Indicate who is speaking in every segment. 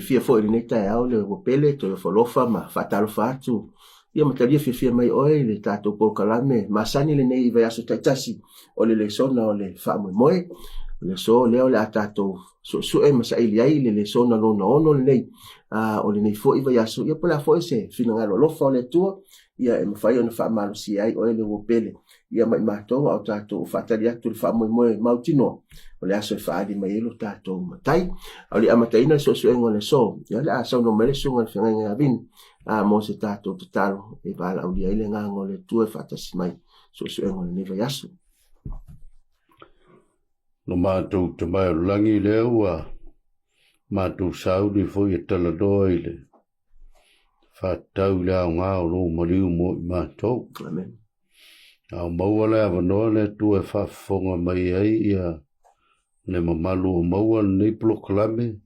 Speaker 1: Fiafia foi i lenei taeao le ua pele toe ofo alofa ma faatalofa atu ia ma talia fiafia mai oe i le tatou polokalame masani lenei i vaiaso taitasi o le lesona o le faamoemoe. O le aso lea o le a tatou suesue ma saili ai le lesona lona ono lenei o lenei foi vaiaso. Ia po o le a foi se finagalo alofa o le Atua ia e mafai ona faamalosia ai oe le ua pele ia ma i matou a o tatou faatali atu le faamoemoe mautinoa o le aso e faaali mai ai lo tatou matai. A o le amataina le suesuega o le aso, ia o le a saunoa mai le susuga i le feagaiga ia Vini a mo se tatou tatalo e valaaulia ai le agaga o le Atua e faatasi mai suesuega o lenei vaiaso.
Speaker 2: Lo matou tamae o le lagi lea ua matou sauni foi e talanoa i le faatatau i le aoga o lou maliu mo i matou.
Speaker 1: Amen.
Speaker 2: A o maua le avanoa le Atua e faafofoga mai ai ia le mamalu o maua lenei polokalame,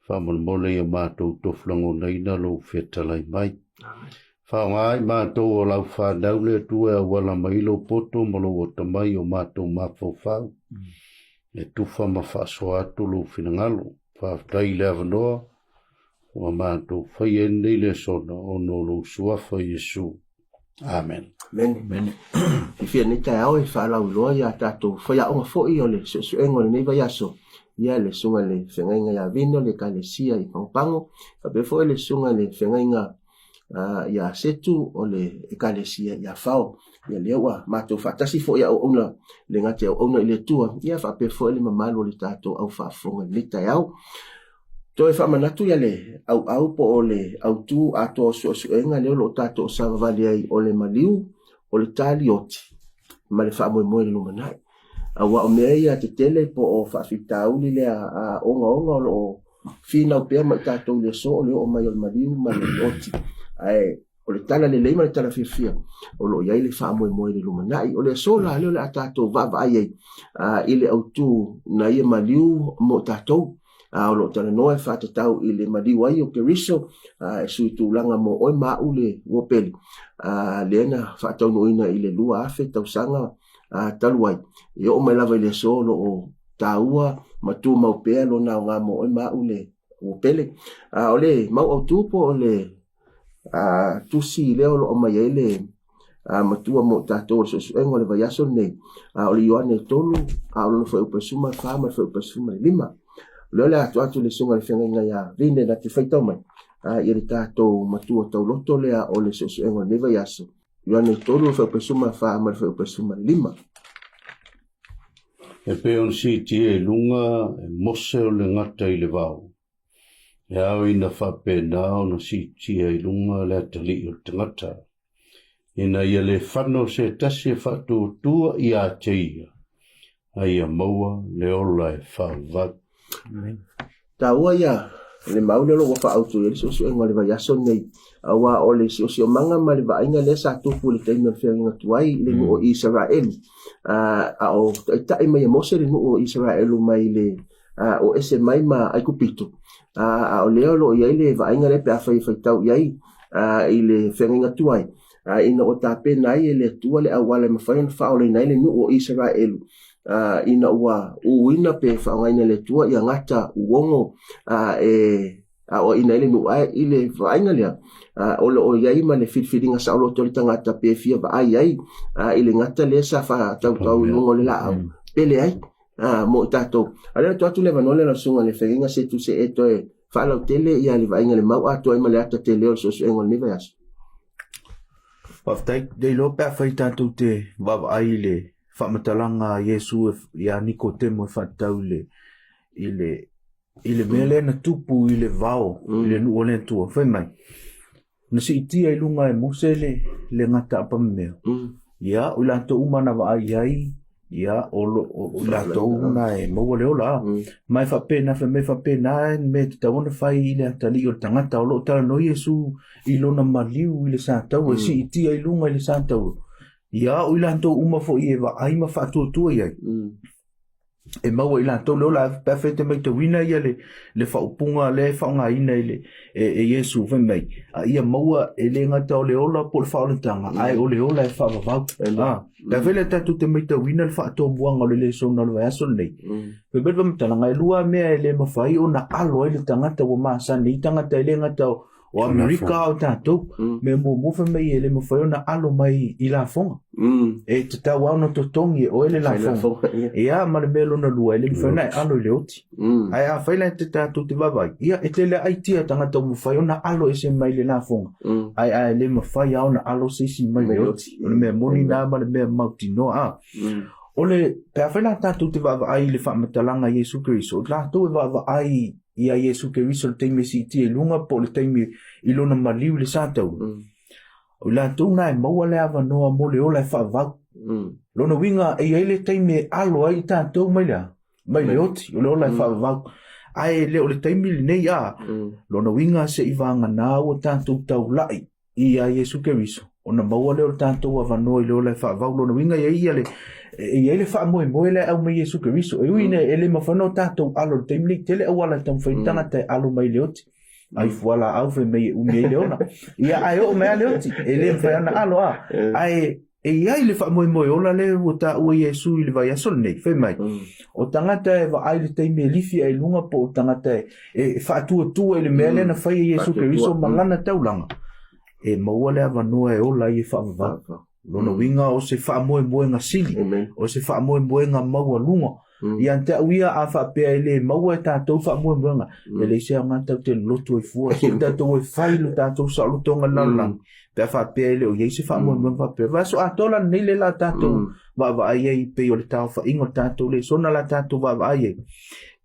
Speaker 2: faamolemole ia matou tofu lagonaina lou fetalai mai. Faaaoga ai matou o lau fanau le Atua e auala mai lou poto ma lou atamai o matou mafaufau, e tufa ma faasoa atu lou finagalo. Faafetai i le avanoa ua matou faia ai lenei lesona ona o lou suafa Iesu. Amen.
Speaker 1: Amen.
Speaker 3: Amen.
Speaker 1: Fiafia nei taeao e faalauiloa ia tatou faiaoga foi o le suesuega o lenei vaiaso. Ia le susuga i le feagaiga ia Vino le Ekalesia i Pagopago, faapea foi le susuga i le feagaiga ia Setu o le Ekalesia i Afao. Ia lea ua matou faatasi foi a auauna le gata i auauna i le Atua, ia faapea foi le mamalu o le tatou au faafofoga i lenei taeao. Toe faamanatu ia le auau po o le autu atoa o suesuega lea o lo o tatou savavali ai o le maliu, o le talioti ma le faamoemoe i le lumanai. Aua o mea ia tetele po o faafitauli lea a ogaoga o lo o finau pea ma i tatou i le aso o le oo mai o le maliu ma le oti. Ae o le tala lelei ma le tala fiafia o lo o i ai le faamoemoe i le lumanai. O le aso la lea o le a tatou vaavaai ai i le autu na ia maliu mo tatou. O lo o talanoa e faatatau i le maliu ai o Keriso e sui tulaga mo oe ma au le uapele lea na faataunuuina i le 2000 tausaga talu ai. E oo mai lava i le aso o lo o taua ma tumau pea lona aoga mo oe ma au le uapele. O le mau autu po o le tusi lea o lo o aumai ai le matua mo tatou o le suesuega o le vaiaso lenei, o le Ioane 3, a o lona fuaiupu e 14 ma le fuaiupu e 15. O lea o le a tuu atu i le susuga i le feagaiga ia Vine na te faitau mai i le tatou matua tauloto lea o le suesuega o lenei vaiaso. Ioane 3, le fuaiupu e 14 ma le fuaiupu e 15.
Speaker 2: E pei ona siitia i luga e Mose o le gata i le vao. E ao ina faapena ona siitia i luga le atalii o le tagata, ina ia le fano se tasi e faatuatua ia te ia, a ia maua le ola e faavavau.
Speaker 1: Taua ia le mau lea o lo o ua faaautu i ai le suesuega o le vaiaso lenei, aua o le siosiomaga ma le vaaiga lea sa tupu i le taimi o le feagaiga tuai i le nuu o Isaraelu, a o taitai mai e Mose le nuu o Isaraelu mai le o ese mai ma Aikupito, a o lea o lo o i ai le vaaiga lea pe afai e faitau i ai i le feagaiga tuai, ina ua tapena ai e le Atua le auala e mafai ona faaolaina ai le nuu o Isaraelu, ina ua uina pe faaaogaina e le Atua ia gata uogo e aoaina ai le nuu. Ae i le vaaiga lea, o lo o i ai ma le filifiliga saoloto a le tagata pe fia vaai ai i le gata lea sa faatautau i luga o le laau, pe leai. Mo i tatou. A o lea ua tuu atu le avanoa lea i lau susuga i le feagaiga se tuse e toe faalautele ia le vaaiga i le mau atoa ai ma le ata tele o le suesuega o lenei vaiaso.
Speaker 3: Faafetai. Le iloa pe afai tatou te vaavaai i le faamatalaga a Iesu ia Nikotemo e faatatau i le, i le, i le mea lea na tupu i le vao i le nuu o le Atua. Fai mai, na siitia i luga e Mose le, le gata apamemea. Ia, o i latou uma na vaai i ai, ia, o, lo, o, o i latou na e maua le ola. Ma e faapena, fai mai faapena e mea e tatau ona fai i le atalii o le tagata. O lo o talanoa Iesu i lona maliu i le sataua, e siitia i luga i le sataua. Ia, o i latou uma foi e vaai ma faatuatua i ai. e maua i latou le ola pe afai e te maitauina ia le, le faaupuga lea e faaaogaina i le, e, e Iesu fai mai, a ia maua e le gata o le ola po o le faaolataga, mm. ae o le ola e faavavau. Ah, pe afai le tatou te maitauina le faatomuaga o le lesona o le vaiaso lenei, mm. fai mai le faamatalaga, e lua mea e le mafai ona alo ai le tagata ua masani ai tagata e le gata o o Amerika a o tatou. Mm. Mea muamua fai mai e le mafai ona alo mai i lafoga. Mm. E tatau lava ona totogi e oe le lafoga. Ia, ma le mea lona lua, e le mafai ona e alo i le oti. Mm. Ae afai la e te tatou te vaavaai, ia, e tele aitia tagata ua mafai ona alo ese mai le lafoga. Mm. Ae ae le mafai lava ona alo se isi mai le oti. O le mea moni na ma le mea mautinoa. A. Mm. O le, pe afai la tatou te vaavaai i le faamatalaga a Iesu Keriso, o latou e vaavaai i a Iesu Keriso i le taimi e siitia i luga po o le taimi i lona maliu i le sataua. Mm. O i latou na e maua le avanoa mo le ola e faavavau. Mm. Lona uiga e i ai le taimi e alo ai i tatou mai le a? Mai le oti, o le ola e mm. faavavau. Ae le o le taimi lenei a, mm. lona uiga se'i vagana ua tatou taula'i i a Iesu Keriso, ona maua lea o le tatou avanoa i le ola e faavau. Lona uiga e i ai ia le, e i ai le faamoemoe lea e aumai Iesu Keriso. E ui ina e le mafai ona o tatou alo i le taimi lenei, tele auala e taumafai ai tagata e alo mai i le oti. Ai fualaau fai mai e umi ai le ola. Ia ae oo mai lava le oti, e le mafai ona alo a. Ae e i ai le faamoemoe ola lea ua taua e Iesu i le vaiaso lenei, fai mai, o tagata e vaai i le taimi e lifi ai i luga po o tagata e, e faatuatua i le mea lea na fai e Iesu Keriso ma lana taulaga, e maua le avanoa e ola ai e faavavau. Lona uiga o se faamoemoega sili, o se faamoemoega maualuga Mm. Ia te au ia a faapea e le maua e tatou faamoemoega, mm. e leai se aoga tatou te loto ai fua, se tatou e fai lo tatou saolotoga i le lalolagi, mm. pe a faapea e le o i ai se faamoemoega mm. faapea. Vaiaso atoa la lenei le la tatou mm. vaavaai ai pei o le taofaiga o le tatou lesona la tatou vaavaai ai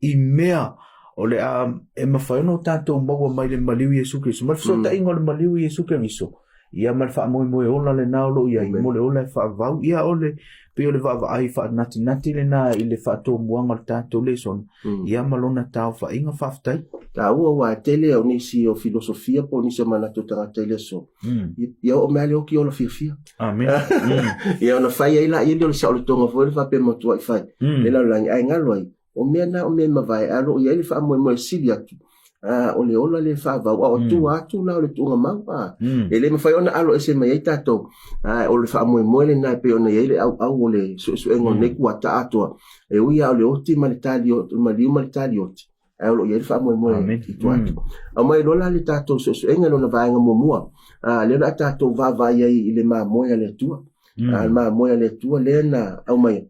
Speaker 3: i mea o le a e mafai ona o tatou maua mai le maliu Iesu Keriso. Ma le fesootaiga mm. o le maliu Iesu Keriso, Ia ma le faamoemoe ola lena o lo o i ai, mo le ola e faavavau. Ia o le, pei o le vaavaai faanatinati lena i le faatomuaga o le tatou lesona, mm. ia ma lona taofaiga, faafetai.
Speaker 1: Taua ua tele o nisi o filosofia po o nisi o manatu o tagata i le aso. Mm. Ia oo mai le oki ola fiafia.
Speaker 3: Amen. Mm.
Speaker 1: Ia ona fai ai la ia le o le saolotoga foi le faapea matuai fai. Mm. Le lalolagi ae galo ai. O mea na o mea e mavae ae o lo o i ai le faamoemoe sili atu, ā, o le ola lea e faavau, a o tua atu la o le tuuga mau, ā, e le mafai ona alo ese mai ai tatou, ā, o le faamoemoe lena e pei ona i ai le ʻauʻau o le suesuega o lenei kuata atoa, e ui lava o le oti ma le tali, o le maliu ma le tali oti, ae o lo o i ai le faamoemoe i tua atu. Aumai loa la le tatou suesuega i lona vaega muamua, ā, lea o le a tatou vaavaai ai i le mamoe a le Atua. Mm. A le mamoe a le Atua lea na aumai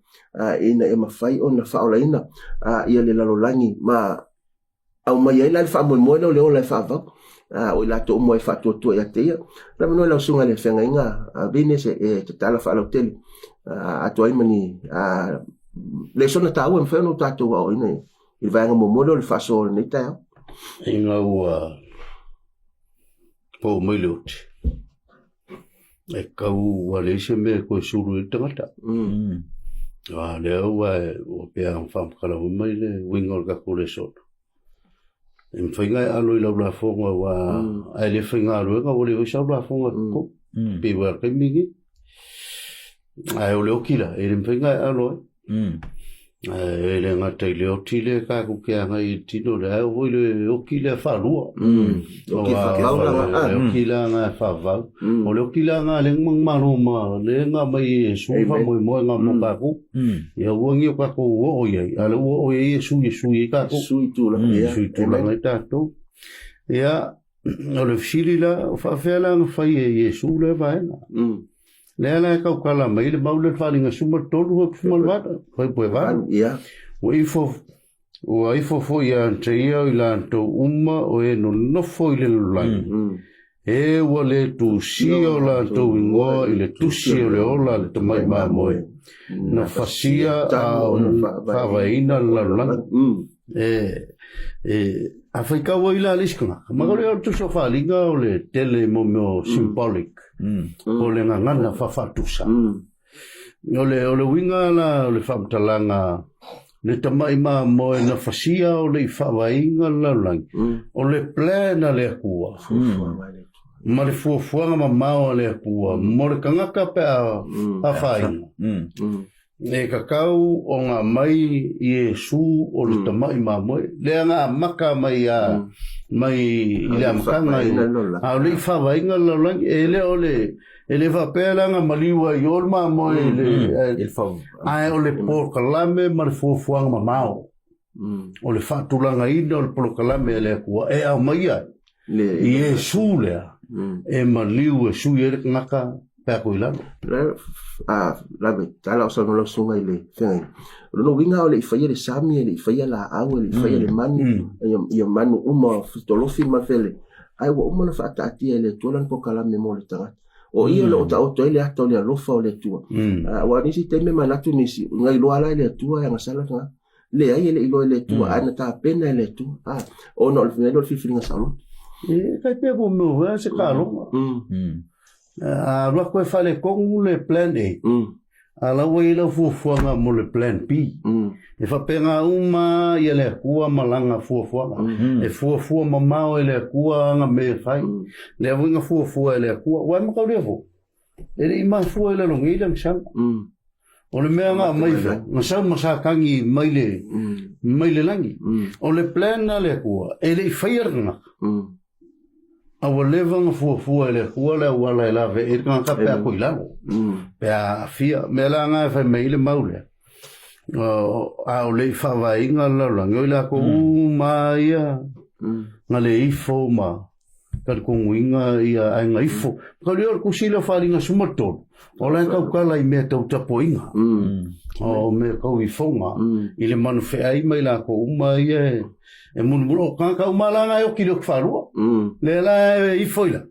Speaker 1: ina ia mafai ona faaolaina ia le lalolagi ma aumai ai la le faamoemoe lea o le ola e faavau. O i latou uma e faatuatua ia te ia. Lava noe lau susuga i le feagaiga Vine se e tatala faalautele atoa ai ma ni lesona taua e mafai ona o tatou aoaoina i le vaega muamua lea o le faasoa o lenei taeao.
Speaker 2: Ina ua pau mai le oti. E kau ua leai se mea e toe sulu ai le tagata. Mm. A lea ua ua pea whamakala mai le uiga o le tatou lesona. E mawhai ngai alo i lau lafoga ua mm. ai le whaingaluega ua le sau lafoga mm. ko. Mm. Pe ua kai mingi. Ai o le oki la, e le mawhai ngai alo ai. Mm. E le gata i le oti lea tatou te agai i le tino lea, ae oo foi le oti lea faalua.
Speaker 1: Mm. Oti faavau la
Speaker 2: nga. Le oti la nga faavau. Mm. O le oti la nga le ngmangmalo ma le nga mai e Iesu faamoemoe nga mo tatou. Ia ua ni o tatou oo i ai, a le ua oo i ai Iesu e sui ai tatou.
Speaker 1: Sui tulaga.
Speaker 2: Mm. Sui tulaga ai tatou. Ia, o le fesili la, o faafefea la na fai e Iesu lea vaega. Mm. Lea la e tautala mai le mau lea le faaaliga 13 18, fai po e valu.
Speaker 1: Ia.
Speaker 2: Ua ifo, ua ifo foi ia te ia i latou uma o e nonofo i le lalolagi. Mm. E ua le tusia o latou igoa i le tusi o le ola a le tamai mamoe. Mm. Na fasia a o faavaeina le lalolagi. Mm. E, e, a faitau ai la le isi tagata, ma o le tusi o faaaliga o le tele mo mea o symbolic. Mm. O le gagana faafaatusa. Mm. O le, o le uiga la o le faamatalaga le tamai mamoe na fasia o le i faavaeina le lalolagi, mm. o le plan a le Atua. Mm. Ma le fuafuaga mamao a le Atua mo le tagata pe a mm. afaina. Mm. Mm. E kakau o ngā mai Iesu o le tama'i mamoe, lea nga amaka mai a mai i le amataga i a o le i faavaina le lalolagi, e le o le e le faapea la nga maliu ai i o le mamoe i le ae o le polokalame ma le fuafuaga mamao o le faatulagaina o le polokalame a le Atua e aumaia ai Iesu lea e maliu e sui ai le tagata pe a koe i lalo.
Speaker 1: Lave, tala o saunoa lau susuga i le feagaiga. O lona uiga o le i faia le sami, e le i faia laau, e le i faia le manu, ia manu uma, fitolofi ma fele, ae ua uma ona faataatia e le Atua lana polokalame mo le tagata. O i o lo o taoto ai le ata o le alofa o le Atua. Aua o nisi taimi e manatu nisi, na iloa la e le Atua e agasala le tagata. Leai, e le i iloa e le Atua, ae na tapena e le Atua. A, ona o le mea lea o le filifiliga saoloto.
Speaker 2: E kai pea mo mea o se kaloga. A alu atu e faaletonu le plan A, a la ua i ai lau fuafuaga mo le plan B. E faapena uma ia le Atua ma lana fuafuaga. E fuafua mamao e le Atua ana mea e fai. Lea foi na fuafua e le Atua. Ua e mataulia foi, E le i mafua i lalo nei le agasala. O le mea na aumai fea, na sau ma Satani mai le, mai le lagi. O le plan a le Atua, e le i faia le tagata. A ua leva ona fuafua e le Atua le auala e lave ai le tagata pe a koe i lalo, pe a aafia. Mea la na e fai mai ai le mau lea, a o le i faavaeina le lalolagi, o i latou uma lava ia na le ifo ma talitonuina ia aiga ifo. Ka leo le kusi leo wharinga suma tolu. O la e tautala i mea tau tapoinga. O mea tau ifonga. I le manu wheai mai la ko uma ia e, e munumunu. O kanga uma la ngai o ki leo whalua. Le la e ifo ila.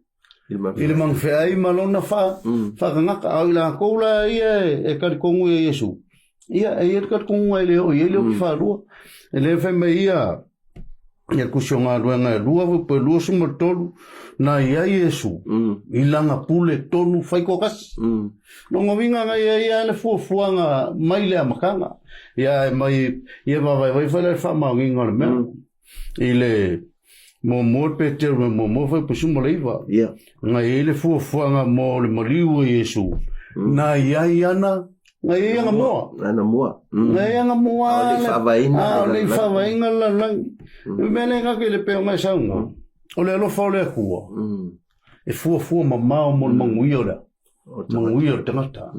Speaker 2: I le manu wheai ma lona wha, whakangaka. Au i la kou la ia e, e karikongu ia Iesu. Ia, e ia le karikongu ai leo, ia leo ki whalua. E le whai mai ia, ia kusi o galuega e lua foi pe 23 na i ai Iesu i lana pule tonu whai kokasi. Longa winga ngai ia ia le fuafuaga mai le amataga. Ia e mai ia vavaevai fai le whaamaogiga o le mea. I le muamua le Peteru me muamua fai pasuma le iva. Ngai ai le fuafuaga mo le maliu o Iesu. Na i ai ana Ngai ai anga moa.
Speaker 1: Ana moa.
Speaker 2: Ngai ai anga moa.
Speaker 1: A o le i faavaeina.
Speaker 2: A o le i faavaeina le lalolagi. Le mea lea kake le pea o ngai saunoa. O le alofa o le Atua. E fuafua mamao mo le manuia o le manuia o le tagata.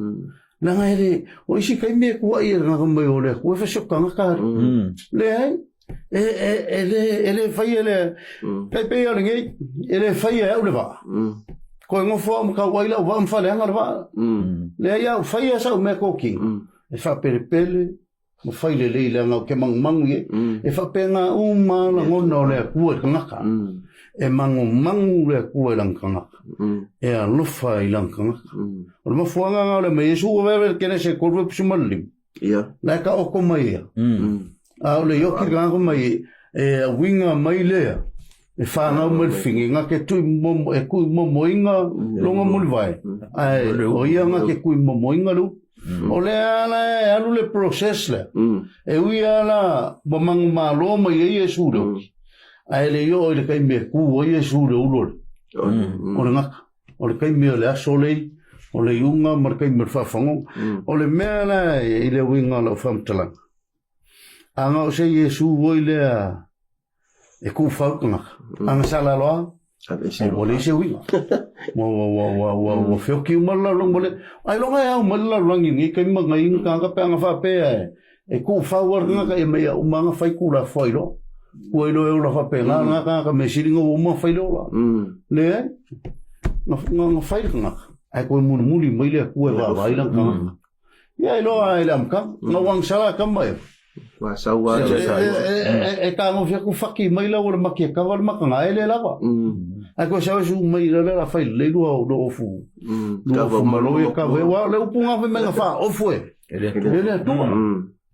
Speaker 2: Leaga e le, o isi taimi e kuaʻi e le tagata mai o le Atua e fai se tagata. Leai. E le faia le, tai pei o lenei, e le faia e au le vaa. Koe ngofo au ma kau ai lau vaa ma faleaga le vaa. Leai au faia sau mea koki. E faapelepele ma fai lelei leaga ou te magumagu i ai. E faapena uma lagona o le Atua i le tagata. E magumagu le Atua i lana tagata. E alofa i lana tagata. O le mafuaaga lena o le mea Iesu ua vae le Kenese 3:15.
Speaker 1: Ia.
Speaker 2: La e taoto mai ia. A o le ioki le tagata mai e uiga mai lea, e whanau mai le whingi, nga ke tui momo, e kui momoinga longa mulivae. Ae, o ia nga ke kui momoinga le upu. O lea ala e alu le process lea. E ui ala ua mangu malo mai ai Iesu le oki. Ae le i oo i le taimi e ku ai Iesu le ulo le. O le ngaka. O le taimi o le aso lei, o le iuga ma le taimi o le faafagoga. O le mea la i le uiga o lau faamatalaga, a na o se Iesu foi lea e tuufau le tagata, a na sa lalo lava, ua leai se uiga. Ua feoki uma le lalolagi, ua le, ailoga e ao mai le lalolagi i lenei taimi ma nai tagata pe a na faapea e tuufau lava le tagata ia ma ia uma lava ona fai Tulafono ai loa. Ua iloa e ola faapena lena tagata mea sili ona ua uma ona fai le ola. Leai, na fai le tagata, ae toe mulimuli mai le Atua e vaavaai lana tagata. Ia iloa ai le amataga, na ua agasala tama ia.
Speaker 1: Ua sau lava
Speaker 2: le E tagofi atu faki mai lau o le maki e kava le makana, e le lava. Ae toe sau e suu mai la lea la fai lelei lua ofu. Lua ofu malo ia kava. Aua o le upu na fai mai na faaofu e. E le Atua.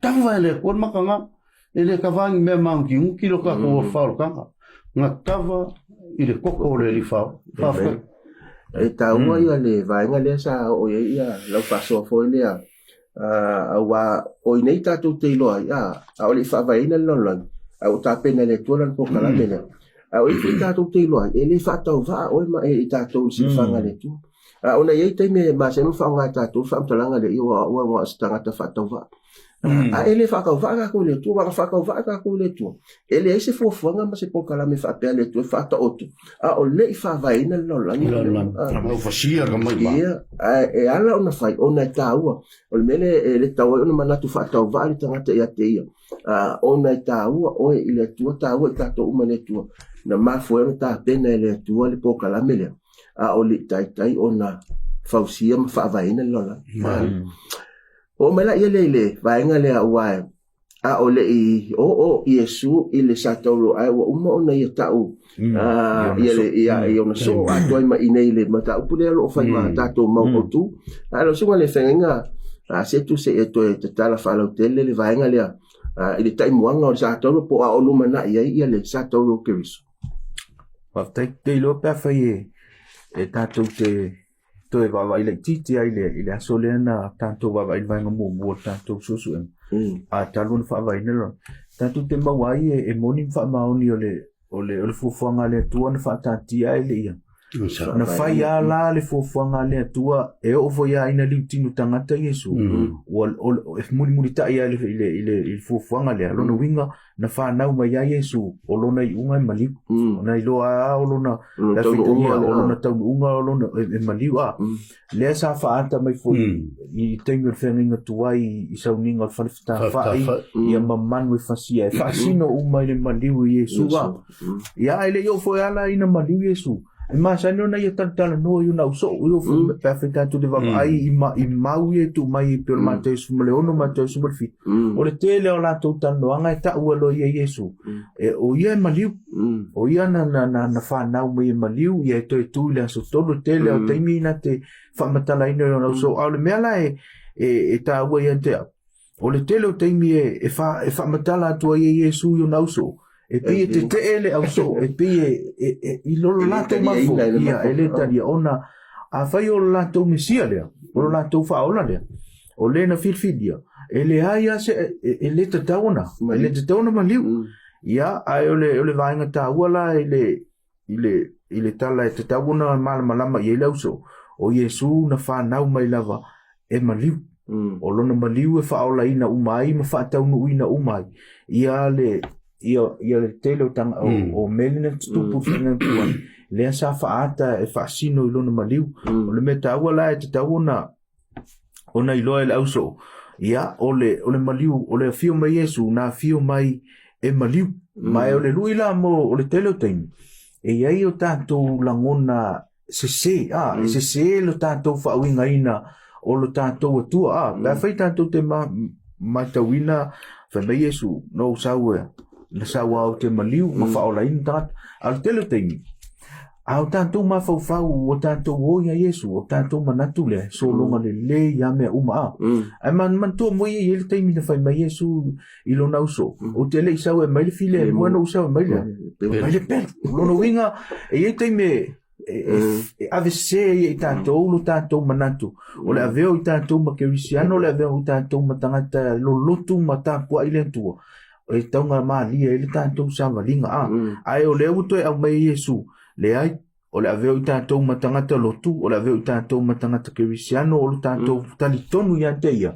Speaker 2: Kava e le Atua le makana. E le kava ni mea māngutiguti lo tatou mm. whaorokanga. Nga kava i le koko o le ali whao. Whawhai.
Speaker 1: E taua ia le vaega lea sa oo i ai ia lau faasoa foi lea auā o i nei tatou te iloa ai a o le i faavaeina le lalolagi a ua tapena e le Atua lana polokalame lea. A o i foi tatou te iloa ai e le faatauvaa oe ma e i tatou i le silafaga a le Atua. A ona e i ai taimi e masani ona faaaoga e tatou le faamatalaga lea, ua ua o se tagata faatauvaa. A e le faatauvaa tatou i le Atua, aua na faatauvaa tatou i le Atua, e leai se fuafuaga ma se polokalame faapea a le Atua e faataoto, a o le i faavaeina le lalolagi.
Speaker 2: Ua fasia ka mai ma.
Speaker 1: Ia, ae e ala ona fai, ona e taua. O le mea lea e le tatau ai ona manatu faatauvaa le tagata ia te ia, ona e taua oe i le Atua, taua i tatou uma i le Atua. Na mafua ai ona tapena e le Atua le polokalame lea, a o le i taitai ona fausia ma faavaeina le lalolagi. Oo mai laia lea i le vaega lea aua a o le i oo Iesu i le sataulo ae ua uma ona ia tau ia le ia i ona soo atoa ai ma i nei i le mataupu lea o lo o fai ma tatou mau autu. Ae lau susuga i le feagaiga, se tu se i e toe tatala faalautele le vaega lea i le taimuaga o le sataulo po o a o lumanai ai ia le sataulo o Keriso.
Speaker 3: Faafetai. Te iloa pe afai e tatou te toe vaavaai laitiiti ai i le aso lea na tatou vaavaai i le vaega muamua o le tatou suesuega. A talu ona faavaeina le tatou te maua ai e moni ma faamaoni o le o le o le fuafuaga a le Atua na faataatia ai le ia. Na fai lava la le fuafuaga a le Atua e oo foi lava ina liutino tagata Iesu. Ua e mulimulitai lava i le i le i le fuafuaga lea. Lona uiga na fanau mai ai Iesu o lona iuga e maliu. Ona iloa lava o lona o lona taunuuga o lona e maliu a. Lea sa faaata mai foi i taimi o le feagaiga tuai i sauniga o le fale fetafai ia ma manu e fasia e faasino uma i le maliu i Iesu a. Ia ae le i oo foi ala ina maliu Iesu. E masani ona ia talatalanoa i ona ausoo, i o foi pe afai tatou te vaavaai i, ma, i mau ia e tuu mai e pei o le Mateo 16, Mateo 17. O le tele o latou talanoaga e taua loa ia Iesu, e, o ia e maliu. O ia na, na, na, na fanau mai e maliu, ia e toe tu i le aso tolu, le tele o taimi na te faamatalaina i ona ausoo. A o le mea la e, e, e taua ia te au, O le tele o taimi e, e, wha, e whaamatala atu ai e Iesu i ona ausoo, e pei e tetee le ausoo, e pei e, e, e, i lo lo latou mafo, ia, e le talia, ona afai o lo latou Mesia lea, o lo latou faaola lea, o le na filifilia, e leai lava se, e, e le tatau ona, e le tatau ona maliu. Ia, ae o le, o le vaega taua la i le, i le, i le tala e tatau ona malamalama i ai le ausoo, o Iesu na fanau mai lava e maliu. O lona maliu e faaolaina uma ai ma faataunuuina uma ai ia le ia, ia le tele o, tanga, o, o meli na tutupu mm. i tuai, lea sa faaata e faasino i lona maliu. O le mea taua la e tatau ona ona iloa e le ausoo, ia, o le, o le maliu, o le afio mai Iesu, na afio mai e maliu. Ma e o le lui la mo, o le tele o taimi, e i ai o tatou lagona sese, a, e sese lo tatou faauigaina o lo tatou Atua, a, pe afai tatou te ma, matauina, fai mai Iesu, na ou sau e, na sau au te maliu, ma faaolaina tagata. A o le tele o taimi, A o tatou mafaufau, ua tatou o iā Iesu, o tatou manatu lea, e sologa lelei ia mea uma a. Ae manatua moi e i ai le taimi na fai mai Iesu i lona uso, ou te le i sau e aumai le filemu, na ou sau e aumai le, aumai le pelu. O lona uiga, e i ai taimi e avesese ai e i tatou lo tatou manatu, o le avea o i tatou ma kerisiano, o le avea o i tatou ma tagata lolotu ma tapuai le Atua, e taugamalie ai le tatou savaliga a. Ae o lea ua toe aumai e Iesu, leai, o le avea o i tatou ma tagata lotu, o le avea o i tatou ma tagata kerisiano, o le tatou talitonu ia te ia,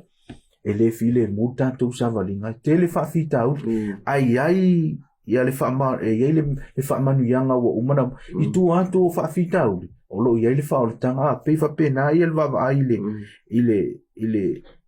Speaker 3: e le filemu le tatou savaliga, e tele faafitauli, ae i ai ia le faama, e i ai le, le faamanuiaga ua uma na, i tua atu o faafitauli, o lo o i ai le faaolataga, a, pei faapena ia le vaavaai i le, i le, i le,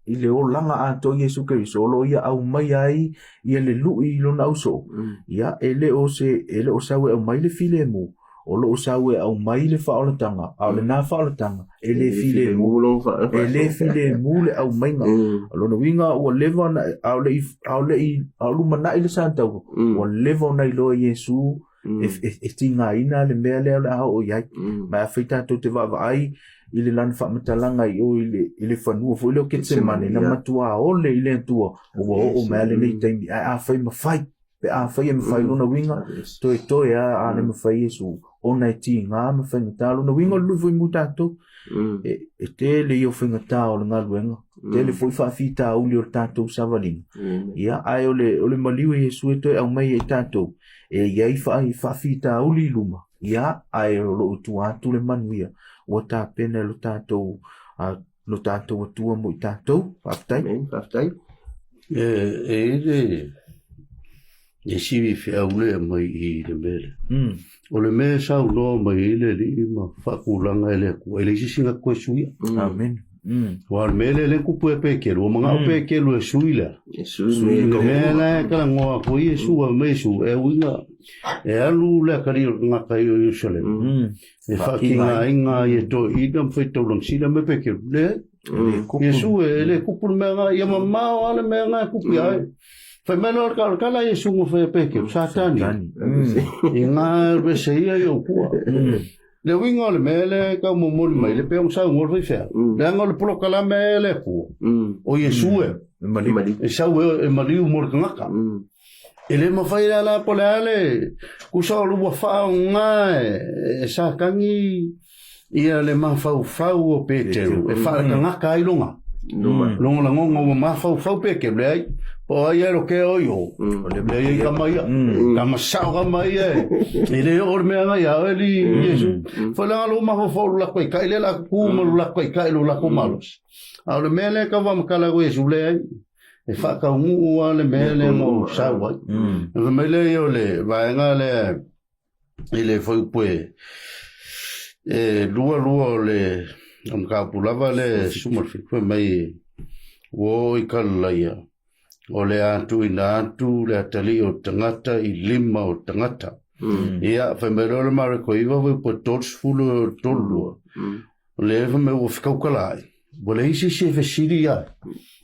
Speaker 3: i le olaga atoa Iesu Keriso o lo o ia aumaia ai ia le lui i lona ausoo, ia e le o se e le o sau e aumai le filemu, o lo o sau e aumai le faaolataga, a o lena faaolataga e le filemu, e le filemu le aumaiga. O lona uiga ua leva ona a o le i a o le i a o lumanai le sataua, ua leva ona iloa e Iesu e tigaina le mea lea o le a oo i ai. Ma afai tatou te vaavaai i le lana faamatalaga i o i le, i le fanua foi lea o Ketsemane, na matua ole i le Atua, ua oo mai lava lenei taimi, ae afai mafai, pe afai e mafai lona uiga, toetoe lava a le mafai Iesu, ona e tiga ma faigata. Lona uiga o le lui foi mo tatou, e tele ia o faigata o le galuega, tele foi faafitauli o le tatou savaliga. Ia, ae o le, o le maliu e Iesu e toe aumai ai tatou, e i ai faafitauli i luma. Ia, ae o lo o tua atu le manuia ua tapena e lo tatou lo tatou Atua mo i tatou. Faafetai.
Speaker 1: Amen, faafetai.
Speaker 2: E, e i le e sivi feau le mai i le mea lea. O le mea e saunoa mai ai le Alii ma faatulaga e le Atua, e leai se isi na toe suia.
Speaker 3: Amen.
Speaker 2: Aua o le mea lea lea e tupu ia Peteru, ua manao Peteru e sui lea.
Speaker 1: E sui me
Speaker 2: Le mea la e talanoa atu ai Iesu, a mai Iesu, e uiga e alu le atalii o le tagata i o Ierusalema, e faatigaina ai e toeaiina ma faitaulagasila me Peteru. Leai. Iesu e le kupu le mea nga, ia mamao lava le mea nga e kupu ia oe. Fai mai loa le tala a Iesu na fai a Peteru, Satani, i nga vese ia i ou tua. Le uiga o le mea lea e tau momoli mai, le pei ona saunoa le faifeau, leaga o le polokalame a le Atua, o Iesu e, e sau e maliu mo le tagata. E le mafai la la po o le a le tusa o le ua faaaoga e Satani ia le mafaufau o Peteru e faaletagata ai lona lona lagona ua mafaufau Peteru, leai, po o ai e lo ke o i o, leai ai tama ia, tama sao tama ia e, e le oo le mea nga ia oe li Iesu. Foi leaga lou mafaufau lo lako taitai lea o le a tutu ma lo lako taitai lo lako malosi. A o le mea lea e tau faamatala atu e Iesu, leai, e faataunuu lava le mea lea na ou sau ai. Ona fai mai lea o le vaega lea i le fuaiupu e lua lua o le mataupu lava lea e 17, fai mai ua oo i Kalilaia, o le a tuuina atu le atalii o tagata i lima o tagata. Ia, fai mai loa le Mareko 9, fuaiupu e 32, o lea fai mai ua fekaukala ai, ua leai se isi e fesili ia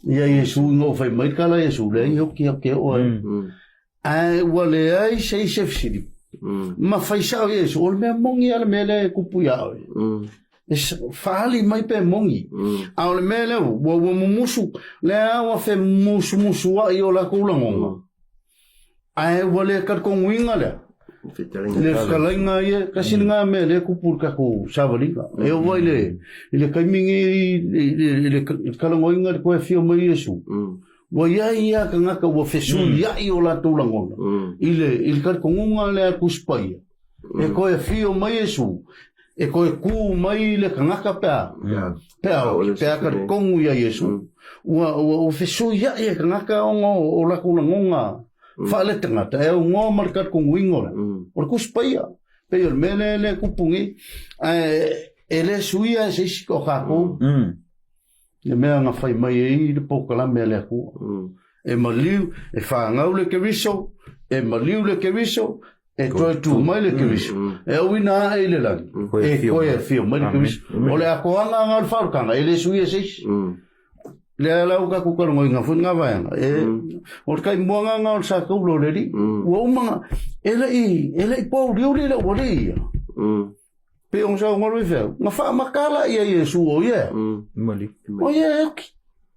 Speaker 2: ia Iesu ina ua fai mai le tala a Iesu, leai e oki ake oe. Ae ua leai se isi e fesili. Ma fai sao Iesu, o le mea moni lava le mea lea e kupu ia oe. E faali mai pe moni. A o le mea lea ua ua mumusu, lea ua femusumusuai o latou lagona. Ae ua le talitonuina lea. Le fetalaiga ia, tasi lena mea lea e tupu i le tatou savaliga. E oo ai i le taimi nei i le talanoaina i le toe afio mai o Iesu, ua i ai lava tagata ua fesuiai o latou lagona i le talitonuga lea a Tusi Paia, e toe afio mai Iesu, e toe kū mai le tagata pe a, pe a, pe a talitonu iā Iesu, ua, ua, ua fesuiai e tagata ona o latou lagona faaletagata e aunoa ma le talitonuina o le, o le Tusi Paia. Pei o le mea lea lea e tupu nei, ae e le suia e se isi o tatou le mea na fai mai ai le polokalame a le Atua. E maliu, e fanau le Keriso, e maliu le Keriso, e toe tu mai le Keriso. E auina ae i le lagi, e toe afio mai le Keriso. O le atoaga nga o le faaolataga, e le suia e se isi. Lea la ua tatou talanoaina foi lena vaega. E, o le taimuaga nga o le sa taula o le Alii. Ua uma na, e le i, e le i pōuliuli le aualii ia. Pei ona saunoa le faifeau, na faamatala ia Iesu o ia. O ia e oki.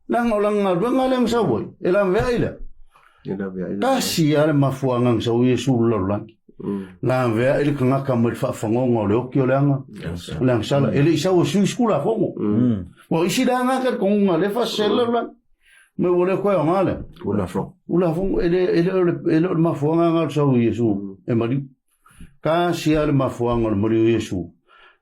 Speaker 2: Leaga o lana galuega lea na sau ai, e laveai lea. Tasi lava le mafuaaga na sau ai Iesu i le lalolagi. Laveai le tagata mai le faafagoga o le oki o le aga, o le agasala. E le i sau e sui se Tulafono. Ua o isi leaga lava talitonuga lea e faasese ai le lalolagi. Me ua le toe aoga lea. Tulafono. E le, e le o le, e le o le mafuaaga lena o le sau o Iesu e maliu. Tasi lava le mafuaaga o le maliu o Iesu,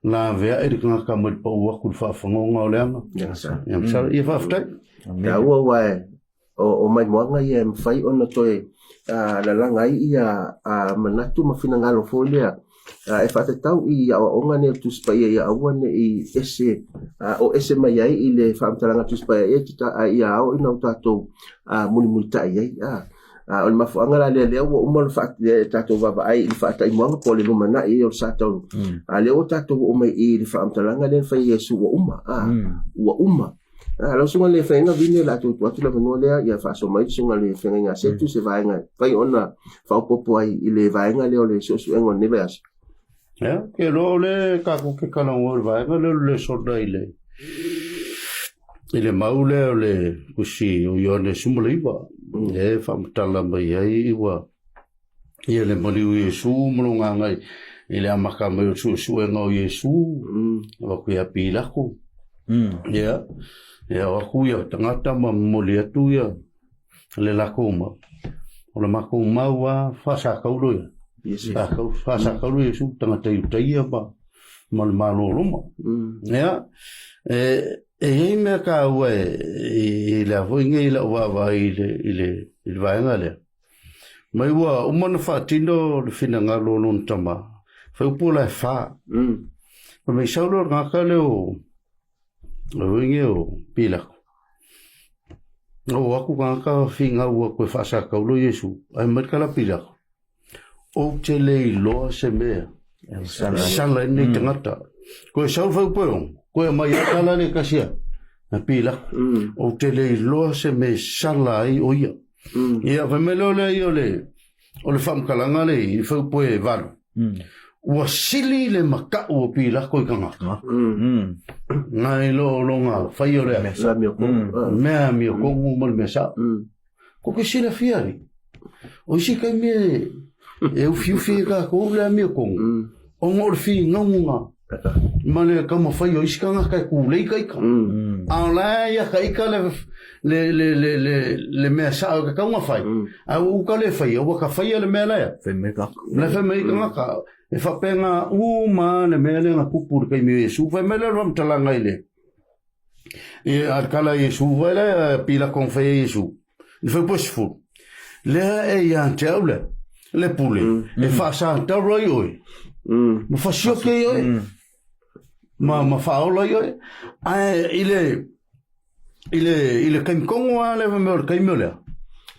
Speaker 2: laveai le tagata mai le pau atu i le faafagoga o le aga. Agasala. Ia faafetai.
Speaker 1: Taua aua o maimoaga ia e mafai ona toe lalaga ai ia manatu ma finagalo foi lea e faatatau i aoaoga nei o le Tusi Paia ia aua ne i ese o ese mai ai i le faamatalaga Tusi Paia ia ao ina o tatou mulimulitai ai. O le mafuaaga la lea, lea ua uma ona tatou vaavaai i le faataimuaga po o le lumanai o le sa taulu. A lea ua tatou oo mai i le faamatalaga lea na fai e Iesu ua uma. Ua uma. Lau susuga i le Feagaiga Vine, o le a tuu atu le avanoa lea ia faasoa mai le susuga i le Feagaiga Setu se vaega e mafai ona faaopoopo ai i le vaega lea o le suesuega o lenei vaiaso.
Speaker 2: Ia, ou te iloa o lea tatou te talanoa i le vaega lea o le lesona i le i le mau lea o le tusi o Ioane 19, lea e faamatala mai ai ua ia le maliu o Iesu ma lona agai i le amata mai o le suesuega o Iesu, avatu ia Pilato. Ia, ia o atu ia tagata ma momoli atu ia le latou mau. O le matou mau lava faasataulo ia. Sa faasakaulu Iesu tagata Iutaia ma ma le Malo o Roma. Ia, e e i ai mea taua e i le a foi nei lau vaavaai i le i le i le vaega lea. Mai ua uma ona faatino le finagalo o lona tama, fai upu o la e fa. Fai mai sau lea o le tagata lea o o foi nei o Pilako. Na oo atu tagata finau atu e faasakaulo Iesu, ae mai le tala Pilako. Ou te le iloa se mea e sala ai lenei tagata. Koe sau le fai upu e ono, koe aumai lava tala lea e tasi a, a Pilako. Ou te le iloa se mea e sala ai o ia. Ia, fai mai lea o lea ia o le, o le faamatalaga lea i le fai upu e valu. Ua sili le mataʻu o Pilako i tagata. Nai lo lona fai o le mea amiotonu ma le mea sao. Ko ke silafia ai, o isi taimi e, e ufiufi ai tatou le amiotonu, ona o le finauga ma le taumafai o isi tagata e tulei ka ika. A o la e ia ka ika le, le, le, le, le, le mea sao e tatau ona fai, ae ua uta le faia, ua ka faia le mea lea.
Speaker 3: Fai mai ka.
Speaker 2: Le fai mai tagata, e faapena uma le mea lea na tupu i le taimi o Iesu. Fai mai lea o le faamatalaga i le, E a kala Iesu vai le pila kong fai Iesu. I fai po sefulu. Lea e ia te au le le pule e whaasa taura i oe. Ma whasioke i oe. Ma ma whaola i oe. Ae i le i le i le kaimi kongo a le mea o le kaimi o lea.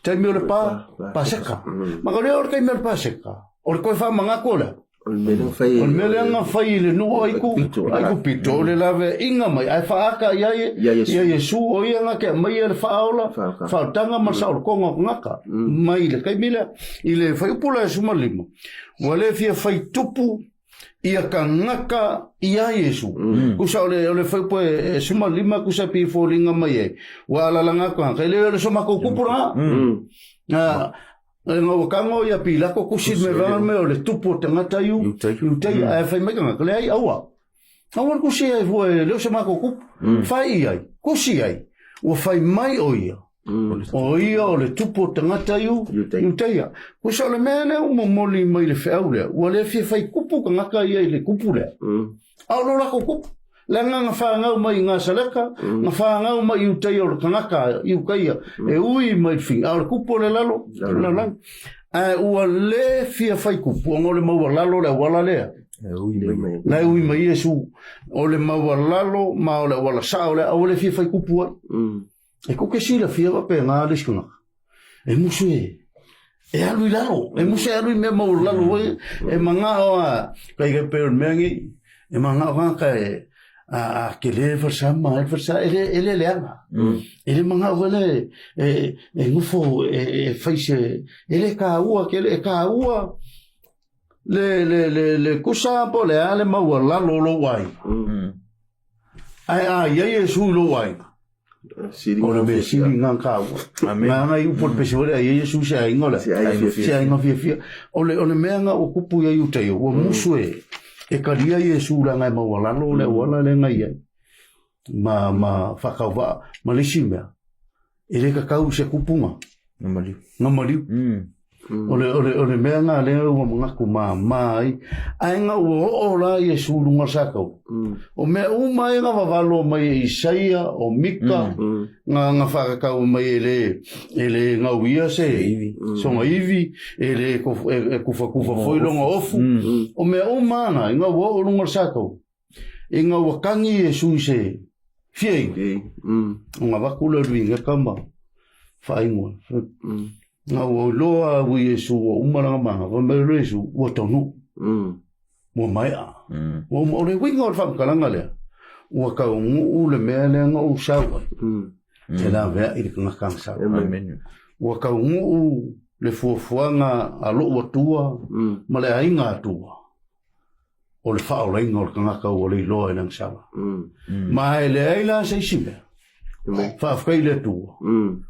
Speaker 2: Taimi o le pa paseka. Ma ka lea o le kaimi o le paseka. O le koe whamangako o lea.
Speaker 1: O le mea lea na fai.
Speaker 2: O le mea lea na fai i le nuu ai ku, ai ku pito, o le laveaiga mai, ae faaata i ai
Speaker 1: Ia Iesu.
Speaker 2: ia Iesu, o ia na te aumaia le faaola, faaotaga ma le saolotoga o tagata, mai le taimi lea. I le fuaiupu la e 15, ua le fia fai tupu ia tagata ia Iesu. Tusa o le, o le fuaiupu e 15 tusa pei e foliga mai ai, ua alalaga atu tagata, e le o le so matou tupu lena. Na, E nga ua kango ia Pilako kusi me vanga me o le tupu o tagata i Iutaia. Ae fai mai tagata, leai aua. Aua le kusi ai fua e leo se mako kupu. Fai i ai, kusi ai. Ua fai mai o ia. O ia o le tupu o tagata i Iutaia. Kusa o le mea lea ua momoli mai le feau lea, ua le fia fai kupu tagata ia i le kupu lea. A o lo lako kupu. Le agaga whāngau mai i ngā saleka, ngā whāngau mai i Iutaia o le tagata i Iukaia, e ui mai le whinga. A o le kupu o le lalo, lalo, lalo. Ae ua le fia fai kupu, ona o le maualalo le auala lea.
Speaker 3: E ui mai.
Speaker 2: La e ui mai Iesu, o le maualalo ma o le auala sao lea, a ua le fia fai kupu ai. E koke silafia faapena le isi tagata, e musu e, e alu i lalo, e musu e alu i mea maualalo foi, e manao a, kai kai pei o le mea nei, e manao tagata e, a, a kele le falesa ma le falesa, e le, e le leaga. E le manao foi le, e, e nofo, e, e fai se, e le taua tele, e taua le, le, le, le kusa po o le a le maualalo o lou aiga. Ae a i ai Iesu i lou aiga, o le mea sili nga kāua. Nga nga i upu o le pesi wale, a i ai Iesu i se aiga o le, se aiga fiafia. O le, o le mea nga ua kupu i ai Iutaio, ua musu e, e kalia Iesu leaga e maualalo le auala lea nga i ai. Ma, ma whakauvaa, ma le isi mea, e le kakau i se kupunga.
Speaker 3: Nga maliu.
Speaker 2: Nga maliu. O le, o le, o le mea nga lea ua manatu māmā ai. Ae nga ua oo la Iesu i luga o le sakau. O mea uma ai nga vavalo mai e Isaia, o Mika, nga, nga whakakau mai e le, e le ngauia se, songa ivi, e le e, e kufakufa foi longa ofu. O mea uma nga, i nga ua oo i luga o le sakau. I nga ua kangi Iesu i se fiaiga. O nga vaku le luiga ka ma whaingoa. Nga ua iloa au i Iesu ua uma langa manga, fai mai loa Iesu, ua taunuu. Ua maea. Ua uma, o le uiga o le faamatalaga lea, ua taunuu le mea lea na ou sau ai. E laveai le tagata na sau. Ua taunuu le fuafuaga a lou Atua ma le aiga Atua. o le faaolaina o le tagata ua le iloa i lana sala. Ma e leai la se isi mea. Faafetai i le Atua.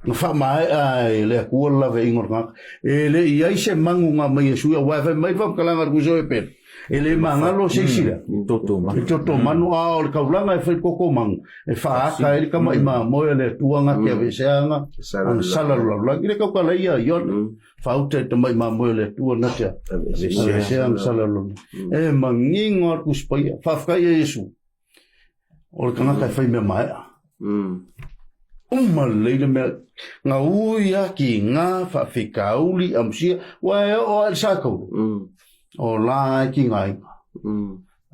Speaker 2: Na faamaea e le Atua le laveaiga o le tagata. E le i ai se magu na aumai e Iesu, aua e fai mai le faamatalaga a le Tusi o Epelu, e le magalo se isi lea.
Speaker 3: Toto
Speaker 2: I toto manu, a o le taulaga e fai toto manu, e faaata ai le tama'i mamoe a le Atua na te aveesea ana sala o le lalolagi. I le tautala ia a Iona, faauta i le tama'i mamoe a le Atua na te aveesea ana sala o le lalolagi. E manino lava le Tusi Paia. Faafetai ia Iesu. O le tagata e fai mea maea. Uma lelei le mea. Nga ui a ki ngā whaafikauli amusia, wa e o a le sākauro. O la ai ki ngā inga.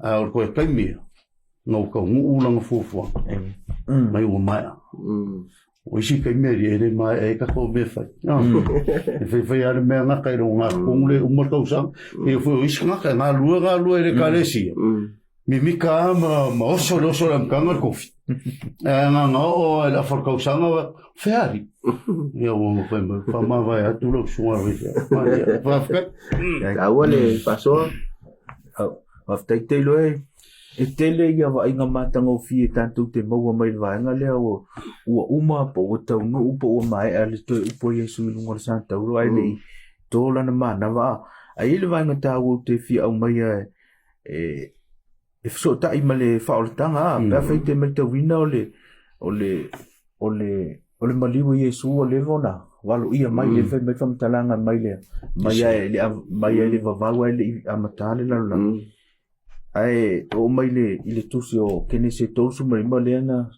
Speaker 2: A o le koe kaimia, ngau kau nguu langa fuafuaga. Mai ua maea. O isi kaimia i ere maea e kako mea whai. E whai whai a le mea ngaka i rongo ngā kongu le uma tausaga. E o isi ngaka, ngā lua ngā lua i le kalesia. Mimika a ma, ma oso le oso le amkanga le kofi. E nga nga o ai le afa kausaga wa feari. Ia ua ma whai mai, wha mavae atu lau sunga roi fea. Ia, whawhikai.
Speaker 1: Taua le faasoa.
Speaker 3: Faafetai tele e. E tele ia vaaiga matagofie tatou te maua mai le vaega lea ua, ua uma po ua taunuu po ua maea le toe upu a Iesu i luga o le satauro ae le i tō lana manava a. Ae i ai le vaega taua ou te fia aumaia e, e, e fesootai ma le faaolataga a, pe afai te matauina o le, o le, o le, o le maliu o Iesu ua leva ona valoia mai le fai mai faamatalaga mai le mai ai le mai ai le vavau ai le i amata le lalolagi. Ae oo mai le i le tusi o Kenese 35 lea na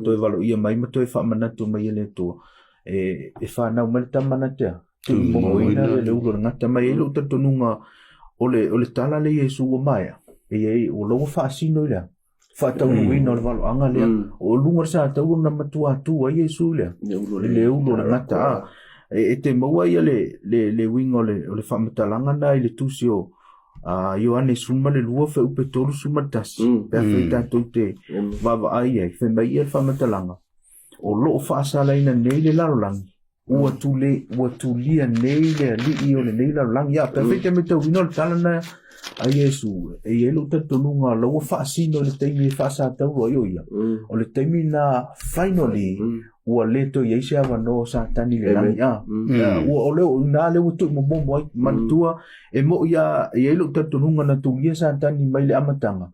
Speaker 3: toe valoia mai ma toe faamanatu mai e le Atua. E, e whanau mai le tama na tea. Tuumomoina le le ulu o le gata mai ai lou talitonuga o le o le tala lea Iesu ua maea e i ai o la ua faasino i le a faataunuuina o le valoaga lea o luga o le sa taua na matua atu ai Iesu i le a i le ulu o le gata a e, e te maua ia le le le uiga o le o le faamatalaga na i le tusi o a Ioane 12 fuaiupu 31 pe afai tatou te vaavaai ai fai mai ia le faamatalaga o lo o faasalaina nei le lalolagi ua tule, ua tulia nei le alii o lenei lalolagi. Ia, pe afai te matauina o le tala na a Iesu, e i ai lou talitonuga la ua faasino i le taimi e faasataulo ai o ia. O le taimi na finally ua le toe i ai se avanoa o Satani i le lagi. A, ua o leo, ina lea ua tuumomomo ai. Manatua, e moi a, e i ai lou talitonuga na tulia Satani mai le amataga.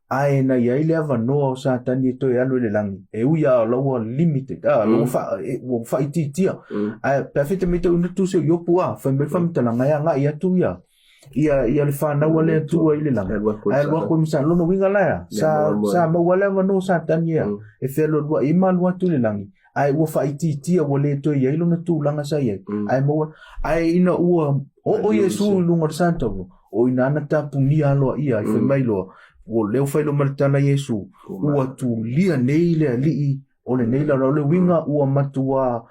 Speaker 3: Ae na i ai le avanoa o Satani e toe alu i le lagi, e ui a o la ua limited, a, la ua wha, e, ua whaitiitia. Ae, pe afai te matau ina tusi o Iopu a, whai mai le faamatalaga e agai atu ia, ia, ia le whanau a le Atua i le lagi. Ae alu atu ai ma Satani. Lona uiga la ea, sa, sa maua le avanoa o Satani ea, e fealualuai ai ma alu atu i le lagi, ae ua faaitiitia ua le toe i ai lona tulaga sa i ai. Ae maua, ae ina ua oo Iesu i luga o le satauro, o ina ana tapunia aloaia ai, fai mai loa, ua leo fai loa ma le tala Iesu, ua tulia nei le alii o lenei lalolagi. O le uiga ua matua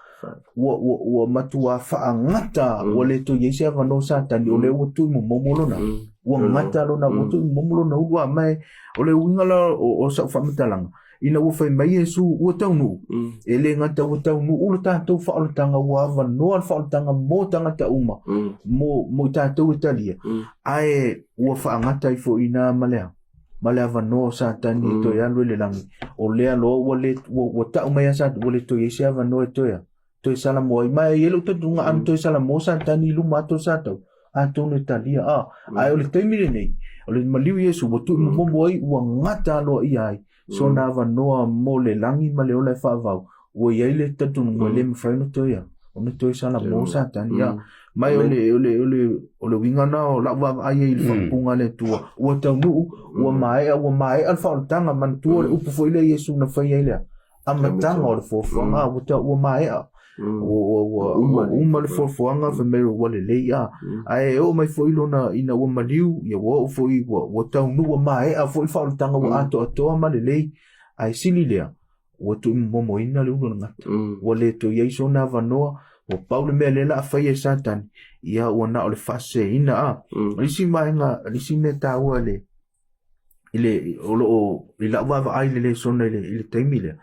Speaker 3: ua, ua, ua matua faagata, ua le toe i ai se avanoa o Satani, o lea ua tuuimomomo lona, ua gata lona, ua tuuimomomo lona ulu a mai. O le uiga la o, o sau faamatalaga, Ina ua fai mai Iesu, ua taunuu. E le gata ua taunuu lo tatou faaolataga, ua avanoa le faaolataga mo tagata uma, mo, mo i tatou e talia, ae ua faagata ai foi i ina ma le a? Ma le avanoa o Satani e toe alu ai i le lagi. O lea loa ua le, ua, ua tau mai a Satani, ua le toe i ai se avanoa e toe a? Toe salamo ai. Ma e i ai lou talitonuga, ana toe salamo Satani i luma atu o le satau, atonu e talia. A, ae o le taimi lenei, o le maliu Iesu ua tuumomomo ai, ua gata aloaia ai sona avanoa mo le lagi ma le ola e faavau, ua i ai le talitonuga e le mafai ona toe a, ona toe salamo Satani. A, ma o le, o le, o le, o le uiga na o lau vaavaai ai i le faaupuga a le Atua, ua taunuu, ua maea, ua maea le faaolataga, manatua o le upu foi lea Iesu na fai ai lea, amataga o le fuafuaga, ua tau ua maea. Ua, ua, ua uma le fuafuaga, fai mai ua lelei a. Ae oo mai foi lona ina ua maliu, ia ua oo foi ua, ua taunuu ua maea foi le faaolataga ua atoatoa ma lelei. Ae sili lea, ua tuumomomoina le ulu o le gata. Ua le toe i ai sona avanoa, ua pau le mea lea o le a faia e Satani, ia ua na o le faaseseina a. O le isi vaega, o le isi mea taua i le, i le, o lo o, i lau vaavaai i le lesona i le, i le taimi lea,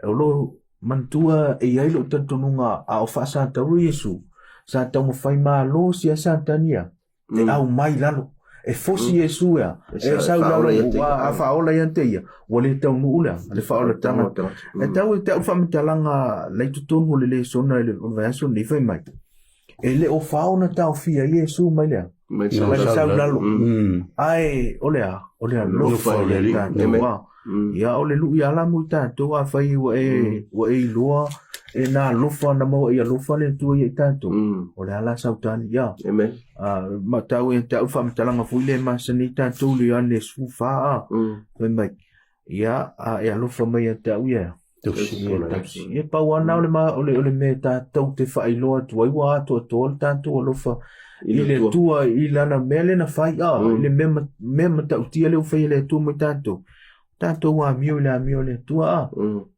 Speaker 3: o lo o manatua e i ai lou talitonuga a o faasatauro Iesu, sa taumafai malosi ai Satani ia, e aumai i lalo. E fosi Iesu ea, e sau i lalo a faaola ia te ia, ua le taunuu lea, le faaolataga. E tau e te au faamatalaga la i totonu o le lesona i le vaiaso lenei fai mai, e le o fao na taofia ai Iesu mai lea, mai le sau i lalo. Ae o le a? O le alofa o le Alii tatou a. Ia o le lui ala mo i tatou afai ua e ua e iloa e na alofa na maua i alofa le Atua ia i tatou. O le ala sautali ia.
Speaker 1: Amen.
Speaker 3: Ma tau e te au faamatalaga foi le masani i tatou le Ioane 14 a. Fai mai, ia a e alofa mai ia te au ia. Tausi. Ia pau lava na o le, ma, o le, o le mea tatou te faailoa atu ai ua atoatoa le tatou alofa i le Atua i lana mea lea na fai a, i le mea, mea matautia lea ua fai e le Atua mo i tatou. Tatou amio i le amio a le Atua a.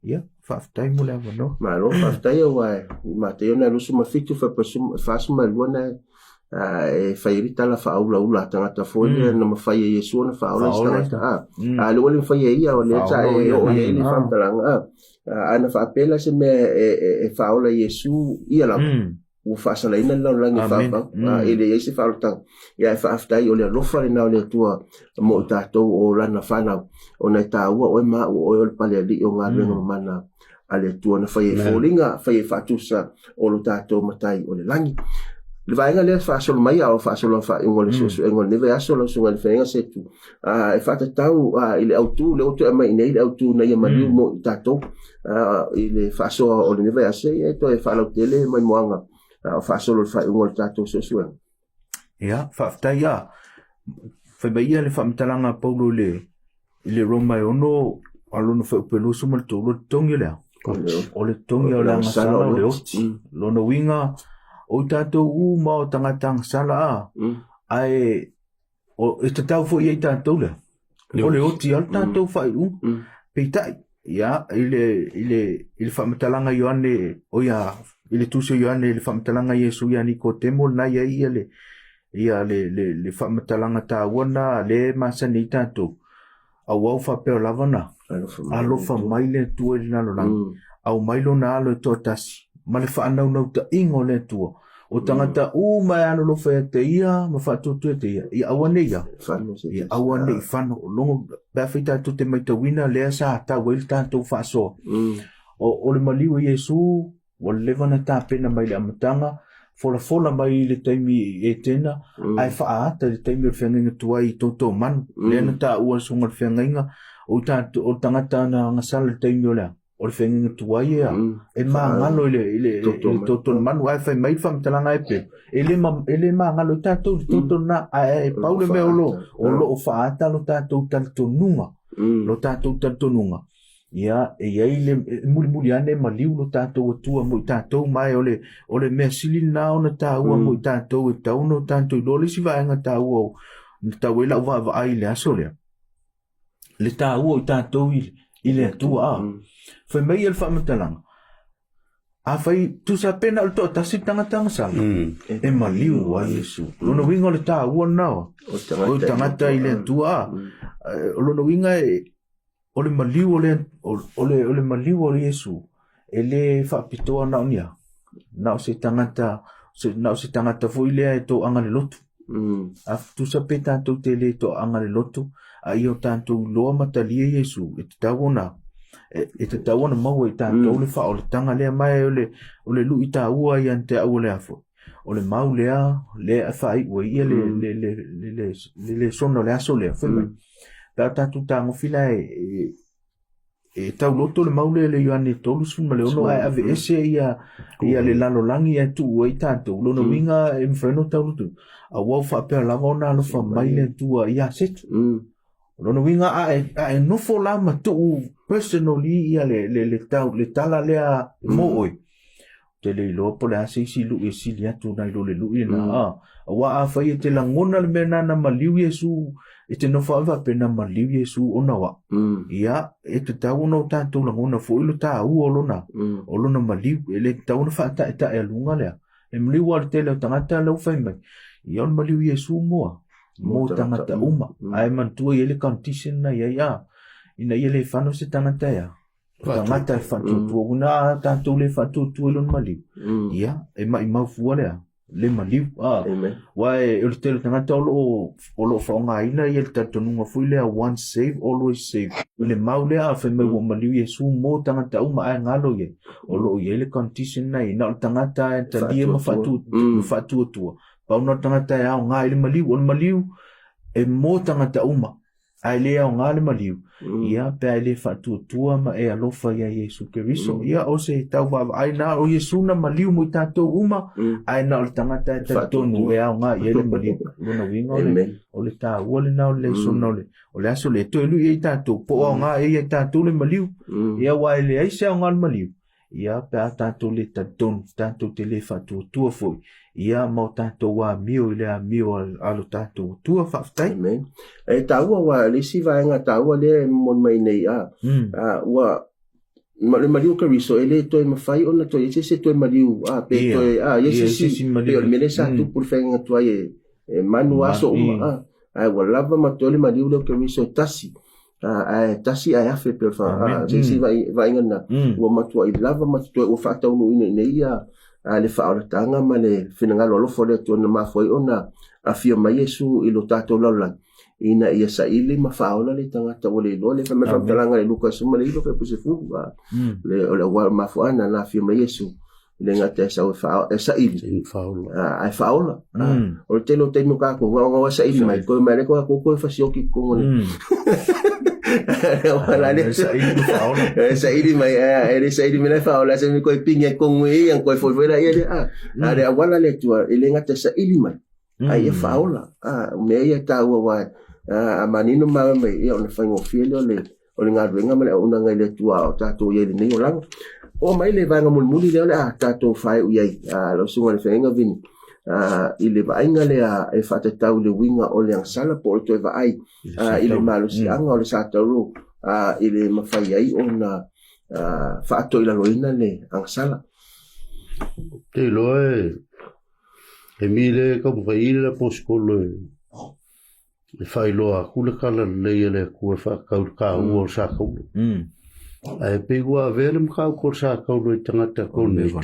Speaker 3: Ia, faafetai mo le avanoa.
Speaker 1: Malo, faafetai aua i Mataio na 27 42 na e fai ai le tala faaulaula a tagata foi lea na mafai e Iesu ona faaola isi tagata. A le ua le mafai e ia, o lea sa e oo i ai le faamatalaga. A na faapea la se mea e faaola e Iesu ia lava, ua faasalaina le lalolagi e faapau. E leai se faaolataga. Ia ae faafetai o le alofa lena o le Atua mo i tatou o lana fanau, ona e taua oe ma au o oe o le palealii o galuega mamana a le Atua na fai ai foliga, fai ai faatusa o lo tatou Matai o le lagi. Le vaega lea faasolo mai a o faasolo faaiuga o le suesuega o lenei vaiaso lau Susuga i le Feagaiga Setu, e faatatau i le autu, lea ua toe aumai i inei le autu ina ia maliu mo i tatou i le faasoa o lenei vaiaso, ia e toe faalautele maimoaga o faasolo i le faaiuga o le tatou suesuega.
Speaker 3: Ia, faafetai a. Fai mai ia le faamatalaga a Paulo i le i le Roma e 6 a lona fuaiupu e 23, o le totogi o le a? O le totogi o le agasala o le oti. Lona uiga, o i tatou uma o tagata agasala a, ae o, e tatau foi ia i tatou lea. O le oti lava le tatou faaiuga. Peitai, ia, i le, i le, i le faamatalaga a Ioane, o ia, i le tusi o Ioane i le faamatalaga a Iesu ia Nikotemo, lena e i ai ia le, ia le, le, le faamatalaga taua lena lea e masani ai tatou. Aua ua faapea lava na, alofa mai le Atua i le lalolagi, aumai lona alo e toatasi, ma le faanaunautai-ga o le Atua. O tagata uma e alolofa ia te ia ma faatuatua ia te ia, ia aua ne i ia, ia aua ne i fano. O logo, pe afai tatou te maitauina lea sa tau ai le tatou faasoa. O le maliu o Iesu, ua leva ona tapena mai le amataga, folafola mai i le taimi i Etena, ae faaata i le taimi o le feagaiga tuai i Toutoumanu. Lea na taua le susuga o le feagaiga, o le tagata na agasala i le taimi o le a? O le feagaiga tuai ea, e magalo i le, i le, i le toto manu, ae fai mai le faamatalaga e pe, e le, ma, e le magalo i tatou le toto lena, ae pau le mea o lo, o lo o faaata lo tatou talitonuga, lo tatou talitonuga, ia, e i ai le, e mulimuli ane maliu lo tatou Atua mo i tatou, ma e o le, o le mea sili lena ona taua mo i tatou, e tatau ona tatou iloa le isi vaega taua o, na tau ai lau vaavaai i le aso lea, le taua o i tatou i, i le Atua. A. Fai mai ia le faamatalaga, afai tusa pe na o le toatasi le tagata agasala, e maliu ai Iesu. Lona uiga o le taua lena o, o le tagata i le Atua. A. O lona uiga e, o le maliu o le, o le, o le maliu o Iesu, e le faapitoa na o ni a, na o se tagata, se, na o se tagata foi lea e toaga le lotu. A tusa pe tatou te le toaga le lotu, a ia o tatou iloa ma talia Iesu, e tatau ona, e tatau ona maua i tatou le faaolataga lea, ma e o le, o le lui taua ia te au o le a foi. O le mau lea, lea e faaiu ai ia le, le, le, le, le, le lesona o le aso lea, fai mai. Pe a tatou tagofi la e, e tauloto le mau lea i le Ioane 36 ae aveese ia, ia le lalolagi ae tuu ai tatou. Lona uiga e mafai ona tauloto. Aua ua faapea lava ona alofa mai le Atua ia Setu. O lona uiga a e, a e nofo la ma tuu personally ia le, le, le, tau, le tala lea mo oe. Ou te le iloa po o le a se isi lui e sili atu nai lo le lui lena. Aua afai e te lagona le mea lena na maliu Iesu, e te nofo lava faapea na maliu Iesu ona o au. Ia, e tatau ona o tatou lagona foi lo taua o lona, o lona maliu. E le tatau ona faataetaealuga lea. E maliu lava le tele o tagata la ua fai mai, ia o le maliu Iesu moa, mo tagata uma. Ae manatua i ai le condition na i ai, a, ina ia le fano se tagata e a, O tagata e faatuatua, una a tatou le faatuatua i lona maliu, ia, e maimau fua lea. le maliu a aua e o le tele o tagata o lo o o lo o faaaogaina ia le talitonuga foi lea once save always save i le mau lea a fai mai ua maliu Iesu mo tagata uma ae galo i ai o lo o i ai le condition na i na o le tagata e talia ma faatu ma faatuatua pau na o le tagata e aoga i le maliu o le maliu e mo tagata uma ae le aoga le maliu, ia, pe a e le faatuatua ma e alofa iā Iesu Keriso. Ia, o se tau vaavaai na, o Iesu na maliu mo i tatou uma, ae na o le tagata e talitonu e aoga i ai le maliu. O lona uiga o le, o le taua lena o le lesona o le, o le aso lea e toe lui ai tatou, po o aoga ea ia i tatou le maliu. Ia, aua e leai se aoga o le maliu, ia, pe a tatou le talitonu, tatou te le faatuatua foi, ia, ma o tatou amio i le amio a lo tatou Atua. Faafetai.
Speaker 1: Amen. E taua aua le isi vaega taua lea e momoli mai nei a, a ua ma le maliu o Keriso e le toe mafai ona toe i ai se isi e toe maliu a pe
Speaker 3: Ia,
Speaker 1: toe a i ai
Speaker 3: ia,
Speaker 1: se
Speaker 3: i se
Speaker 1: isi
Speaker 3: isi maliu.
Speaker 1: pei o le mea lea sa tupu le feagaiga tuai e e manu aso uma a ae ua lava ma totoe le maliu lea o Keriso e tasi ae tasi ae afe pei o le se isi vaaiga lena ua matuai lava ma totoe ua faataunuuina i inei ia le faaolataga ma le finagalo alofa o le Atua na mafua ai ona afio mai Iesu i lo tatou lalolagi ina ia saili ma faaola le tagata ua le iloa le fai mai faamatalaga i Luka 19 fuaiupu 10 le o le auala mafuaaga na afio mai Iesu e le gata e sau e faa e saili ae faaola. O le tele o taimi o kākou, gaogaoa e saili mai, koe mai le koe aku koe fasioki i totonu o le E saili mai, e le saili mai la e faaola, se mi koe pingi ai totonu e ia, koe foi foi la ia le a. A le auala le Atua, e le gata e saili mai, a ia faaola. O mea ia e taua aua a manino ma mai, ia ona faigofie lea o le o le galuega ma le auaunaga i le Atua a o tatou i ai i lenei olaga. Oo mai le vaega mulimuli lea o le a tatou faaiu i ai, lau Susuga i le Feagaiga Vini, i le vaaiga lea e faatatau i le uiga o le agasala po o le toe vaai i le malosiaga o le sa tauro i le mafai ai ona faatoilaloina le agasala.
Speaker 2: Ou te iloa e mi le taumafai i le aposetolo e E faailoa atu le tala lelei a le Atua e faatatau i le taua o le sa taula. Ae pei ua avea le mataupu o le sa taula i tagata Korinito.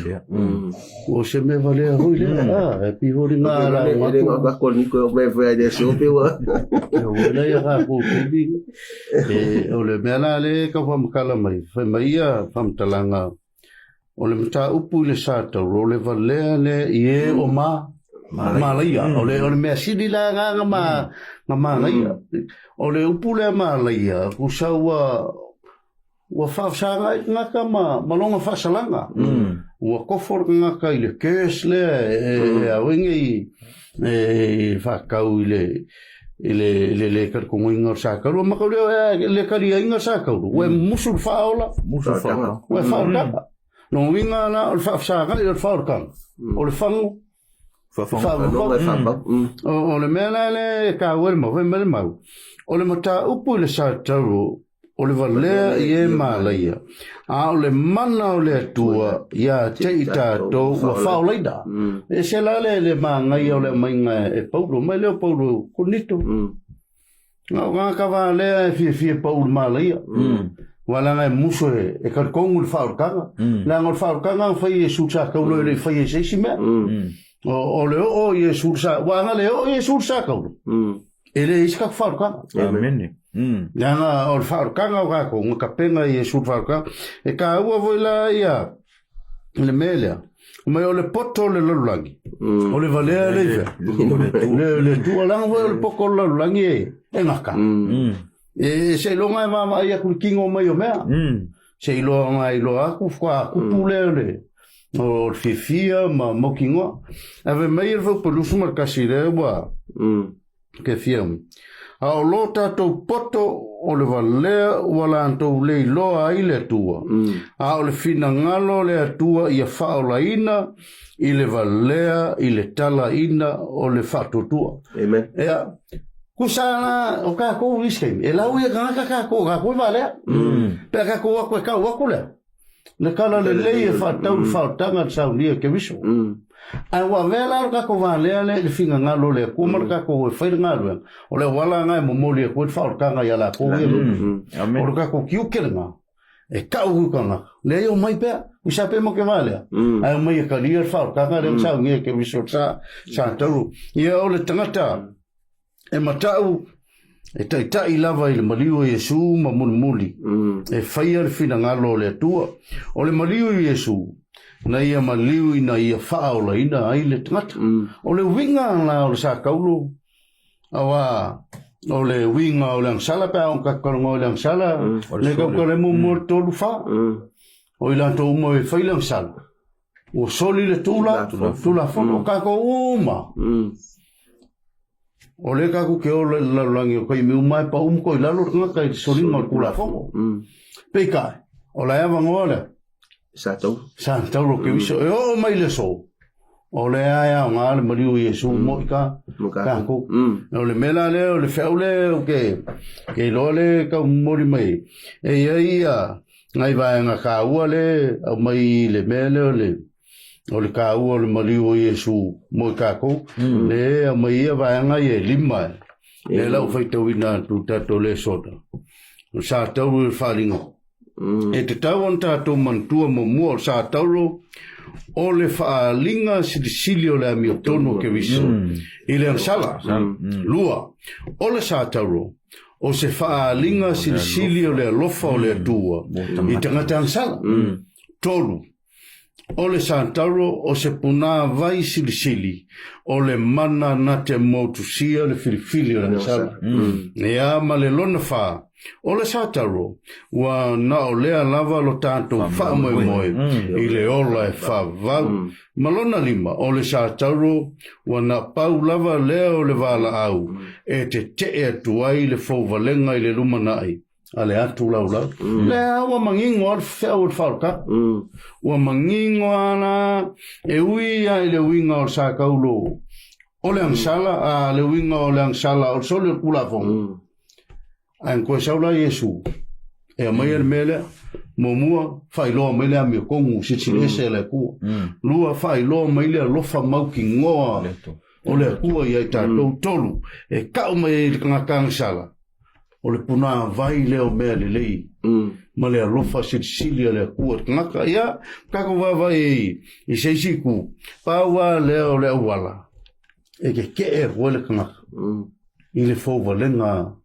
Speaker 2: Ua se mea valea foi lea. Ah, e pei foi lena lauga atu. Ua lea ia kākou taimi. E, o le mea la lea e tau faamatala mai, fai mai ia faamatalaga O le mataupu i le sa tauro, o le valea lea i e o ma, malaia. O le, o le mea sili la nga nga ma, nga malaia. O le upu lea malaia, kusa ua, ua faafesagaai le tagata ma, ma lona faasalaga. Ua kofo le tagata i le curse lea e, e auenge i, e faatau i le, i le, i le le talitonuina o le sa tauro. Ma kau lea, e le taliaina le sa tauro, ua e musu le faaola,
Speaker 3: Musu le faaola.
Speaker 2: Ua e faaotaga. Lona uiga la, o le faafesagai o le faaolataga, o le fagu,
Speaker 1: Faafau.
Speaker 2: O le mea la lea e taua i le mau, fai mai le mau, o le mataupu i le sa tauro, O le valea i e malaia, a o le mana o le Atua ia te i tatou ua faaolaina. E ese la le, le manaia o le aumaiga e Paulo, mai lea o Paulo Korinito. Na o tagata valea e fiafia e pau i le malaia. Aua leaga e musu e, e talitonu i le faaolataga. Leaga o le faaolataga na fai e Iesu sa taulo e le i faia i se isi mea. O, o le oo i Iesu sa, aua ana le oo i Iesu sa taulo. E le i se tatou faaolataga.
Speaker 3: Amene.
Speaker 2: Leaga o le faaolataga o tatou, na tapena e Iesu le faaolataga. E taua foi la ia le mea lea, mai o le poto o le lalolagi, o le valea le i fea? Le, le Atua. Leaga foi o le poto o le lalolagi e, e gata. E seiloga e vaavaai atu i le kino mai o mea. Seiloga e iloa atu faatoa kupu lea o le o le fiafia ma mautinoa. Ae fai mai le fuaiupu 21 lea ua ke fia a o lo tatou poto o le valea ua latou le iloa ai le Atua, a o le finagalo o le Atua ia faaolaina i le valea i le talaina o le faatuatua.
Speaker 1: Amen.
Speaker 2: Ea, kusa la o kākou i isi taimi, e lau ia tagata kākou, kākou e valea. Pe a kākou o atu e kau atu lea, le tala lelei e faatatau i le faaolataga le saunia e Keriso. Ae ua avea la lo tatou valea lea i le finagalo o le Atua ma le tatou e fai le galuega, o le auala lena e momoli atu ai le faaolataga ia latou ia. O le tatou tiute lena. E kau ku kanga. Le yo mai pea, u sa pe mo ke valea. Ai mai e kalia le whaotanga le sa nge ke viso sa sa tauru. Ia o le tangata e matau e taitai lava i le maliu o Iesu ma mulimuli. E whaia le whinangalo o le Atua. O le maliu o Iesu, na ia maliu ina ia whaaolaina ai le tangata. O le uiga la o le sa kaulo, Aua o le uiga o le agasala pe a o kakalongo i le agasala, le kaukale muamua le tolu fa. O i latou uma e fai le agasala, ua soli le tula, tulafono, o kakou uma. O lea kakou ke ola i le lalolagi o taimi uma e pau uma koe i lalo le tagata i le soliga o le tulafono. Peitai, o la e avanoa lea.
Speaker 1: Sa tau.
Speaker 2: Sa tau lo ke uiso. E oo mai le aso, o lea e aoga le maliu o Iesu mo i ka, kākou. O le mea la lea, o le feau lea o ke, ke iloa le kau momoli mai, e i ai ia ngai vaega kāua le au mai i le mea lea o le, o le kāua o le maliu o Iesu mo i kākou, le au mai ia vaega ia e lima e. Le lau faitauina atu tātou le sona. O sa tau i wharinga. E tatau ona tatou manatua muamua o le Satauro o le faaaliga silisili o le amiotonu o Keriso i le agasala. Lua, o le Satauro o se faaaliga silisili o le alofa o le Atua i tagata agasala. Tolu, O le Satauro o se punāwai silisili o le mana na te motusia le filifili o le agasala. Ea ma le lona whā, o le Satauro, ua na o lea lava lo tātou whaamoemoe i le ola e whawau. Ma lona lima, o le Satauro, ua na pau lava lea o le valaau e te tee atu ai le fouvalega i le lumanai. A le atu laulau. Lea ua mangingo a le feau o le whaoka. Ua mangingo ana e ui a i le uiga o le sa kaulo o le agasala, a le uiga o le agasala o le soli o le Tulafono. Ae na koe sau la Iesu, e aumai le mea lea, muamua, faailoa mai le amiotonu silisili ese a le Atua. Lua, faailoa mai le alofa mautinoa o le Atua ia i tatou. Tolu, e kau mai ai i le tagata agasala, O le punāwai lea o mea lelei ma le alofa silisili a le Atua i le tagata. Ia, tatou vaavaai ai i se isi itu, pau lava lea o le auala e keke'e atu ai le tagata i le fouvalega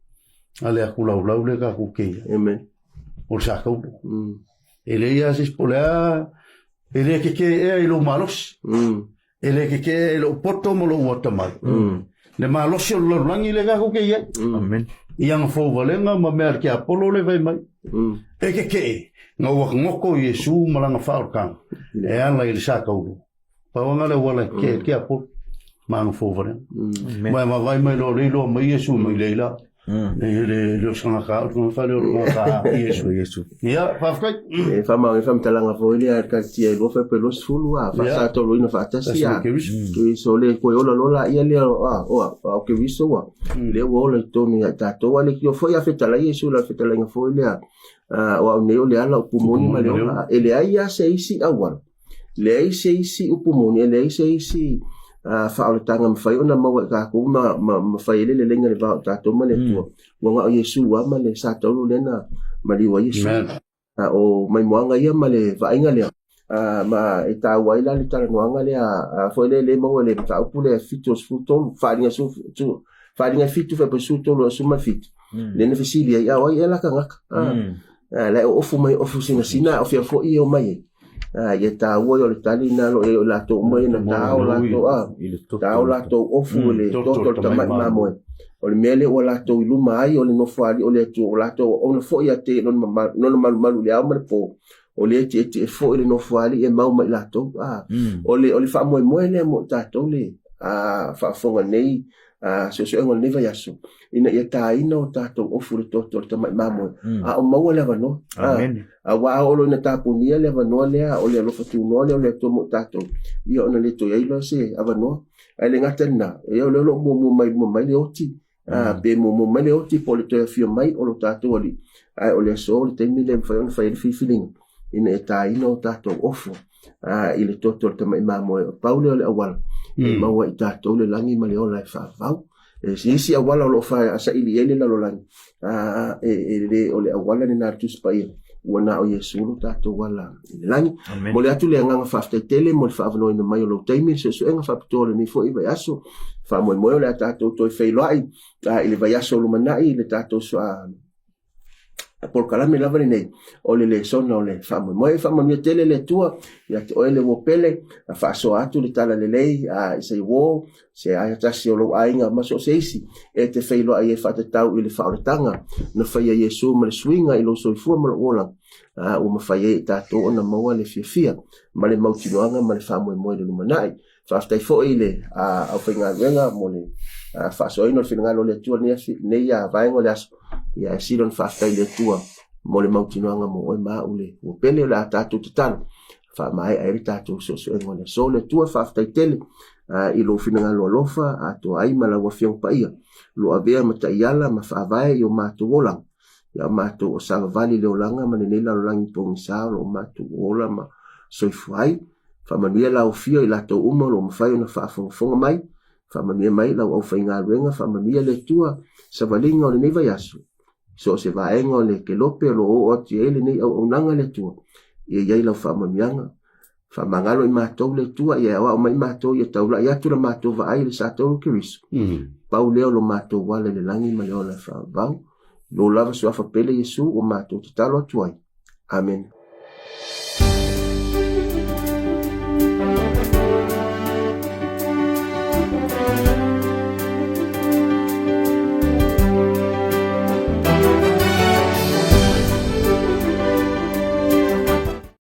Speaker 2: a le atu laulau lea tatou te i ai.
Speaker 1: Amen.
Speaker 2: O le sakaulu. E leai lava se isi, po o le a, e le keke'e ea i lou malosi. E le kekeʻe i lou poto ma lou atamai. Le malosi o le lalolagi lea tatou te i ai.
Speaker 3: Amen.
Speaker 2: I aga fouvalega ma mea a le tiapolo le fai mai. E kekeʻe, na ua goto Iesu ma lana faaolataga e ala i le sakaulu. Pau lava le auala e kekeʻe le tiapolo ma aga fouvalega. Ma e vaavaai mai loa o lea iloa mai Iesu mai leila. E le le o se tagata o le tagata lea o le tagata a Iesu.
Speaker 3: Iesu.
Speaker 2: Ia, faafetai.
Speaker 1: E whamau e whamtalanga foi lea ka tia i lofa pe los fulu a fa sa tolo ina whaatasi a. Ke so le koe ola lola ia lea a o a o ke viso wa. Le ua ola i tonu ia tātou a le kio foi a whetala Iesu la whetala inga foi lea. O au nei o le ala upu moni ma le ola. E leai a se isi auala. Leai se isi upu moni, e leai se isi faaolataga e mafai ona maua e tatou ma, ma, ma fai ai le leleiga i le va o tatou ma le Atua. Ua na o Iesu lava ma le sa taulu lea na maliu ai Iesu.
Speaker 2: Amen.
Speaker 1: O maimoaga ia ma le vaaiga lea, ma e taua ai la le talanoaga lea foi lea le maua i le mataupu lea 73, faaaliga faaaliga 7 faapea 13 17, lea na fesili ai, a o ai ea la tagata? La e oofu mai ofu sinasina, a o fea foi e omai ai? Ia taua ia o le tali na lo e o latou uma ia na tao latou a tao latou ofu i le toto o le tamai mamoe. O le mea lea ua latou i luma ai o le nofoalii o le Atua, ua latou auauna foi ia te lona malumalu i le ao ma le po, o lea e tietie foi le nofoalii e mau mai latou. O le faamoemoe lea mo i tatou le faafofoga nei suesuega o lenei vaiaso, ina ia tāina o tatou ofu i le toto o le tamai mamoe, a o maua le avanoa.
Speaker 3: Amen.
Speaker 1: Aua a oo loa ina tapunia le avanoa lea, o le alofa tunoa lea o le Atua mo i tatou, ia ona le toe ai loa se avanoa. Ae le gata i lena, ia o lea o lo o muamua mai luma mai le oti, pe muamua mai le oti po o le toe afio mai o lo tatou Alii. Ae o le aso, o le taimi lea e mafai ona fai ai le filifiliga, ina ia tāina o tatou ofu i le toto o le tamai mamoe. O pau lea o le auala e maua ai i tatou le lagi ma le ola e faavavau. E isi auala o lo o faasaili ai le lalolagi, a e le o le auala lena a le Tusi Paia, ua na o Iesu lo tatou ala i le lagi. Momoli atu le agaga faafetai tele mo le faaavanoaina mai o lou taimi i le suesuega faapitoa o lenei foi vaiaso. Faamoemoe o le a tatou toe feiloai i le vaiaso o lumanai i le tatou polokalame lava lenei o le lesona o le faamoemoe. E faamanuia tele le Atua ia te oe le uo pele, a faasoa atu le tala lelei a i se uo, se aia tasi o lou aiga ma so o se isi e te feiloai ai faatatau i le faaolataga na faia Iesu ma le suiga i lou soifua ma lou olaga, a ua mafai ai e tatou ona maua le fiafia ma le mautinoaga ma le faamoemoe i le lumanai. Faafetai foi i le aufaigaluega mo le faasoaina o le finagalo o le Atua i lenei vaega o le aso. Ia e sili ona faafetai i le Atua mo le mautinoaga mo oe ma au le ua pele o le a tatou tatalo faamaea ai le tatou suesuega o le aso. Le Atua, faafetai tele i lou finagalo alofa atoa ai ma lau Afioga Paia, lo avea ma taiala ma faavae i o matou olaga, ia matou o savavali le olaga ma lenei lalolagi pogisa o lo o matou ola ma soifua ai. Faamanuia lau afio i latou uma o lo o mafai ona faafogafoga mai. Faamanuia mai lau aufaigaluega, faamanuia le Atua savaliga o lenei vaiaso. So o se vaega o le kelope o lo o oo atu i ai lenei auaunaga le Atua, ia i ai lau faamanuiaga. Faamagalo i matou le Atua, ia aoao mai matou ia taulai atu la matou vaai i le sa tau o Keriso. Pau lea o lo matou ala i le lagi ma le ola faavavau. Lou lava suafa pele Iesu ua matou tatalo atu ai. Amene.